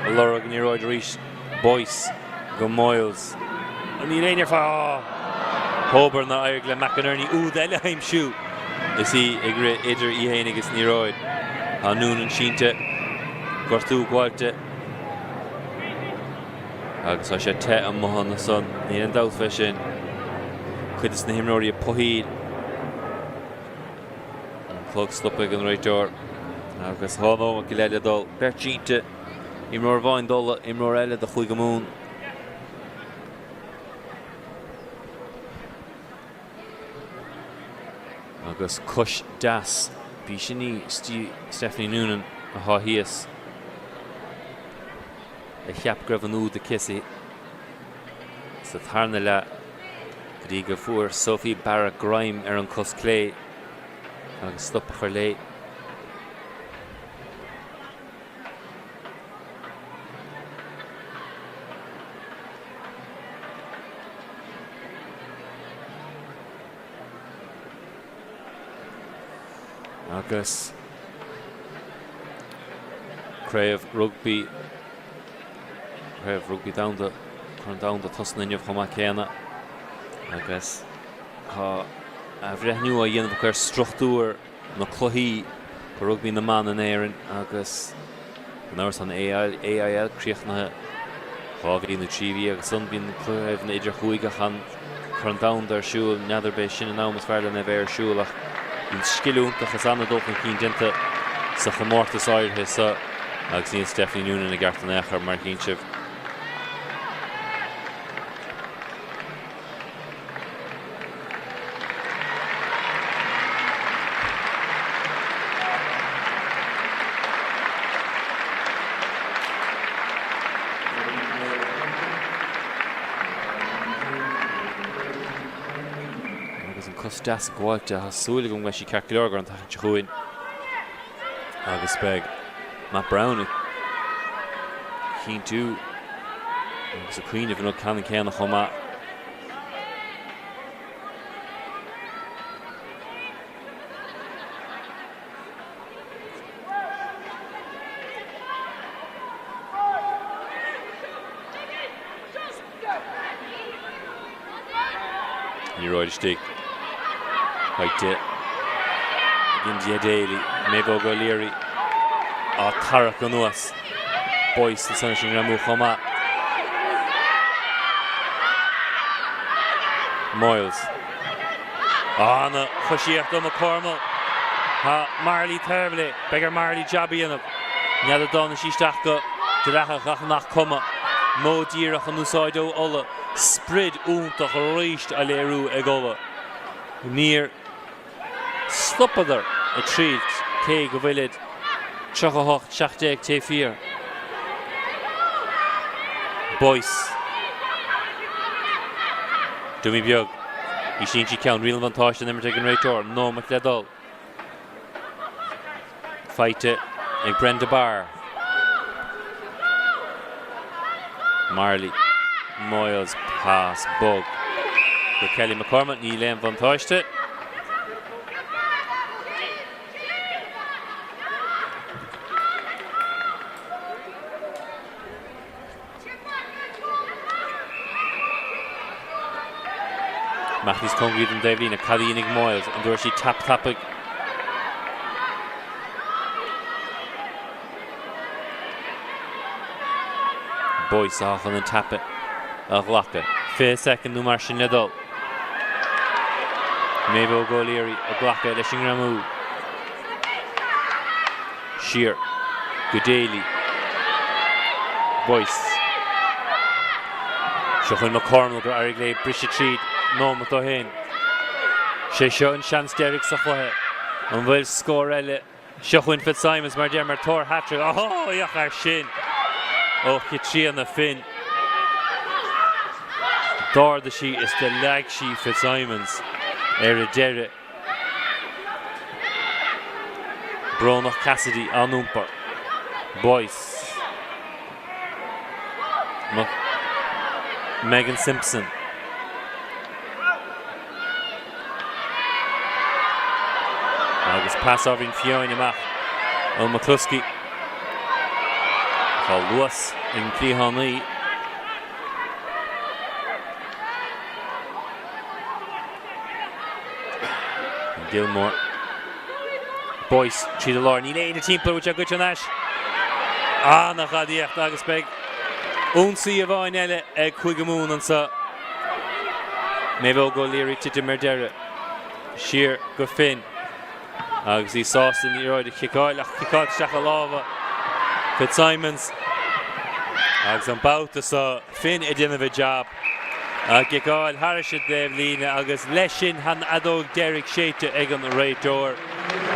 Ag lorg an liathróid arís. Boyce go Moyles. Níl éinne ar fáil. Tobar nár éirigh le McInerney úd eile a aimsiú. Is í ag rith idir í fhéin agus an liathróid. Tá Noonan sínte. Gortú buailte. Agus tá sé te amuigh ansan. Níl aon dabht fé sin. Cuid de na himreoirí ag puthaíl. An clog stoptha ag an réiteoir agus 2 nóiméad go leith le dul. Beirt sínte, imreoir amháin d'Ulaidh, imreoir eile do Chúige Mumhan. Agus cois deas, b'í sin í Stephanie Noonan atá thíos, a cheap go raibh an úd aici sa tarna leath go dtí go bhfuair Sophie Barrett greim ar an cos clé agus stop a chur léi. Agus Craobh Rugbaí Craobh Rugbaí Domhanda, Corn Domhanda tosnaithe inniu chomh maith céanna agus tá athbhreithniú á dhéanamh acu ar struchtúr na cluichí do rugbaí na mban in Éirinn agus gan amhras tá an AIL críochnaithe 2 mhí nó 3 mhí agus ansan bíonn craobhanna idirchúige ach an Corn Domhanda ar siúl. N'fheadar ab é sin an am is fearr lena bheith ar siúl ach bíonn scil iontach is an-dul chun cinn déanta sa chomórtas áirithe seo agus níl Stephanie Noonan i gceart in aon chor mar a chíonn sibh. Agus an cos deas gabháilte, tá súil agam go mbeidh sí ceart go leor don tseachtain seo chugainn. Agus beidh Matt Browne ag cinntiú agus ag cuimhneamh an rud ceannann céanna chomh maith. Liathróid istigh. Faighte ag India Daly. Maeve O'Leary á tarrac anuas. Boyce ansan leis an ngreamú chomh maith. Moyles. Ana-choisíocht ó McCormack. Tá Marley taobh léi. Beidh ar Marley jab a dhéanamh. N'fheadar an dtáinig sí isteach go dleathach ach nach cuma. Modh díreach in úsáid ó Ulaidh. Sprid iontach arís á léiriú ag Ulaidh. Níor stopadar ag triailt cé go bhfuilid 38, 17 taobh thiar. Boyce. Dummy beag. Íslíonn sí ceann. Riail an bhuntáiste in imirt ag an réiteoir. Nóimeat le dul. Faighte ag Brenda Barr. Marley Moyles pas bog go Kelly McCormack. Níl aon bhuntáiste. Amach níos cóngaraí don dtaobhlíne. Cad a dhéanfaidh Moyles? An dtabharfaidh sí tap tapaidh? Boyce atá chun an tapa a ghlacadh. 20 soicind nó mar sin le dul. Maeve Óg O'Leary ag glacadh leis an ngreamú. Siar go Daly. Boyce. Seo chugainn McCormack gur éirigh léi briseadh tríd nóimeat ó shin. Sé seo an seans deiridh sa chluiche. An bhfuil scór eile? Seo chugainn Fitzsimons mar a deirim ar thóir hat-trick. Ó, féach air sin ó Chaitríona Finn. D'ardaigh sí is do leag sí Fitzsimons ar a deireadh. Brónach Cassidy á n-iompar. Boyce. Megan Simpson. Agus pas ábhairín fiáin amach ó McCluskey. Tá luas ag an gcliathánaí. Gilmore. Boyce tríd an lár. Níl éinne timpeall bhfuil sé goite thar n-ais. An-ghadaíocht agus beidh ionsaí amháin eile ag Cúige Mumhan anseo. Maeve Óg O'Leary titim ar deireadh. Siar go Finn agus í sásta an liathróid a chiceáil ach ciceáilte isteach i lámha Fitzsimons agus an babhta seo Finn ag déanamh a jab. Á gciceáil thairis an dtaobhlíne agus leis sin an fheadóg deiridh séidte ag an réiteoir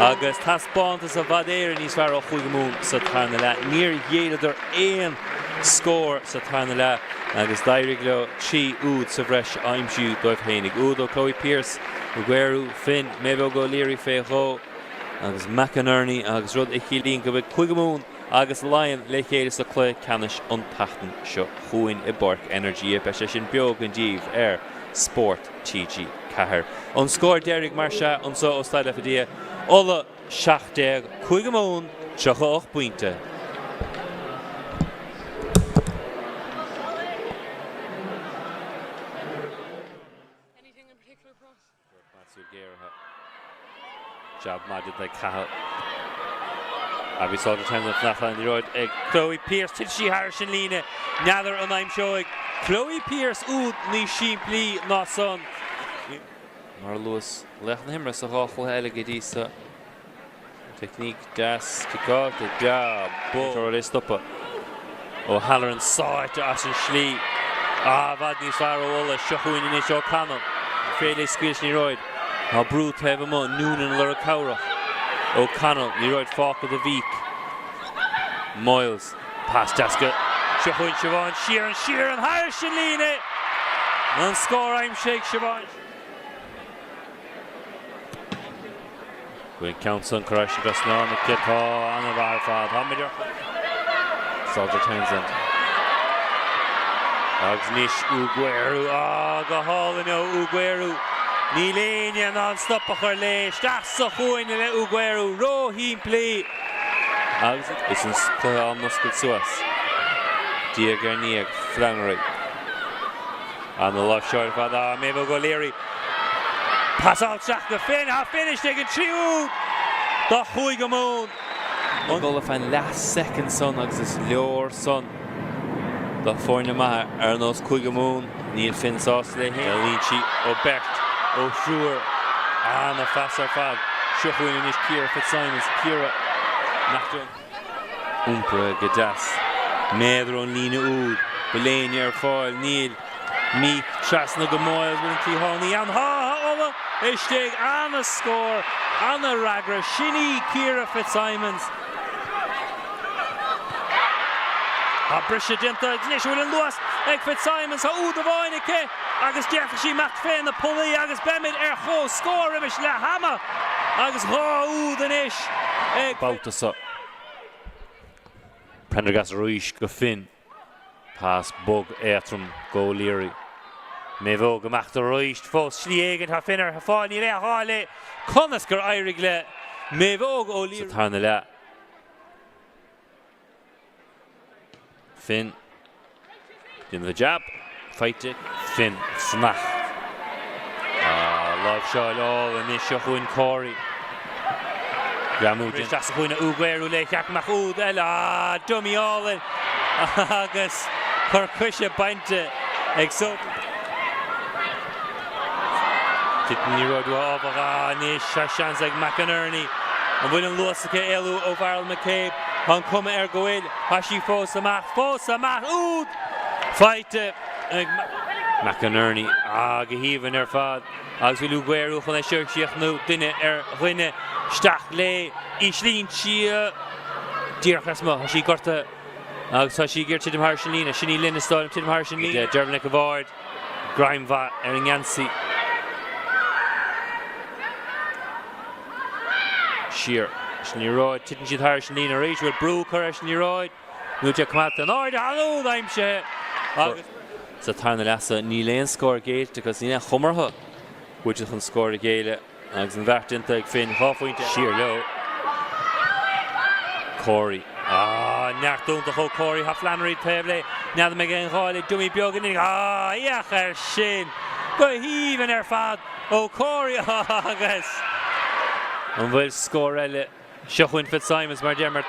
agus taispeántas i bhfad Éireann níos fearr ó Chúige Mumhan sa tarna leath. Níor ghéilleadar aon scór sa tarna leath agus d'éirigh leo 3 úd sa bhreis a aimsiú dóibh féinig. Úd ó Chloe Pearse, Ugwueru, Finn, Maeve Óg O'Leary fé dhó agus McInerney agus rud a chiallaíonn go mbeidh Cúige Mumhan agus Laighean le chéile sa chluiche ceannais an tseachtain seo chugainn i bPáirc Energia. Beidh sé sin beo againn daoibh ar Spórt TG4. An scór deiridh mar sea anseo ó Staid Affidea, Ulaidh 17, Cúige Mumhan 38 bpointe. Anything in particular, Prof? Súil géaraithe. Jab maith déanta ag Cathal. Abby Salter Townsend fanacht an liathróid ag Chloe Pearse. Titfidh sí thairis an líne. N'fheadar an aimseoidh Chloe Pearse úd níos simplí ná san. Mar a luas, laoch na himeartha sa dhá chluiche eile go dtí seo. Teicníc deas ciceáilte, jab bog é stopadh. O'Halloran sáite as an slí. Ah, i bhfad níos fearr ó Ulaidh. Seo chugainn anois O'Connell. Féidir léi scaoileadh leis an liathróid. Tá brú taobh amuigh. Noonan ag lorg cabhrach. O'Connell, liathróid fágtha do Mheek. Moyles, pas deas go. Seo chugainn Siobhán Sheeran. Sheeran thairis an líne! An scór aimsithe ag Siobhán. Bhfuil an ceann san curtha thar an dtrasnán aici? Tá, an-mhaith ar fad. Táimid ar Salter Townsend. Agus anois Ugwueru. Á, go hálainn ó Ugwueru. Níl éinne in ann stop a chur léi. Isteach sa chúinne le Ugwueru. Ró-shimplí. Agus is an cluiche á n-oscailt suas. Diaidh ar ndiaidh. Flannery. Ana-láimhseáil ar fad. Á, Maeve Óg O'Leary. Pasáil isteach go Finn. Tá Finn istigh an tríú úd do Chúige Mumhan. Ag dul ar feadh an leath soicind san agus is leor san do foirne maithe ar nós Cúige Mumhan. Níl Finn sásta léi féin. Éalaíonn sí ó beirt, ó thriúr. Ana-phas ar fad. Seo chugainn anois Ciara Fitzsimons. Ciara nach. Iompraithe go deas. Méadar ón líne úd. Bhfuil éinne ar fáil? Níl. Meek trasna go Moyles. Bhfuil an cliathánaí ann? Tá! Tá Ulaidh istigh. Ana-scór. Ana-fhreagra. Sin í Ciara Fitzsimons. Tá briseadh déanta anois. Bhfuil an luas ag Fitzsimons? Tá úd amháin aici agus d'fhéadfadh sí imeacht fé na pollaí agus beimid ar comhscór roimis leath ama agus 2 úd anois ag babhta seo. Prendergast arís go Finn. Pas bog éadrom go O'Leary. Maeve Óg amach arís fós. Slí éigin tá Finn ar fáil. Níl aon ghá léi. Conas gur éirigh le Maeve Óg O'Leary sa tarna leath? Finn. Déanamh a jab. Faighte. Finn. Fanacht. Láimhseáil álainn anois. Seo chugainn Corey. Greamú isteach sa chúinne. Ugwueru léi. Cheart go mbeadh úd eile. Dummy álainn. Agus. Cor coise bainte ag Sophie. Titeann an liathróid uaithi áfach. Ah, anois tá seans ag McInerney. An bhfuil an luas aici éalú ó Bheryl McCabe? Tá an cuma air go bhfuil. Tá sí fós amach, fós amach! Úd! Faighte ag McInerney. Ah, go haoibhinn ar fad. Agus bhfuil Ugwueru chun é seo a chríochnú? Duine ar dhuine. Isteach léi. Íslíonn sí díreach lasmuigh. Tá sí gortaithe agus tá sí ag iarraidh titim thairis an líne. Sin í Lynn is dóigh liom, titim thairis an líne. Deirbhile Nic a' Bhaird. Greim mhaith ar an ngeansaí. Siar leis an liathróid. Titeann siad thairis an líne arís. Bhfuil brú curtha leis an liathróid? Nó tá coimeádta in airde an úd aimsithe agus. Sa tarna leath níl aon scór géillte agus níl aon chomhartha go bhfuil siad chun scór a ghéilleadh agus an bheart déanta ag Finn, 2 phointe siar leo. Corey. Ah, neart iontach ó Corey, tá Flannery taobh léi, n'fheadar an mbeidh aon ghá le dummy beag anois, ah, féach air sin! Go haoibhinn ar fad ó Corey agus. An bhfuil scór eile? Seo chugainn Fitzsimons mar a deir.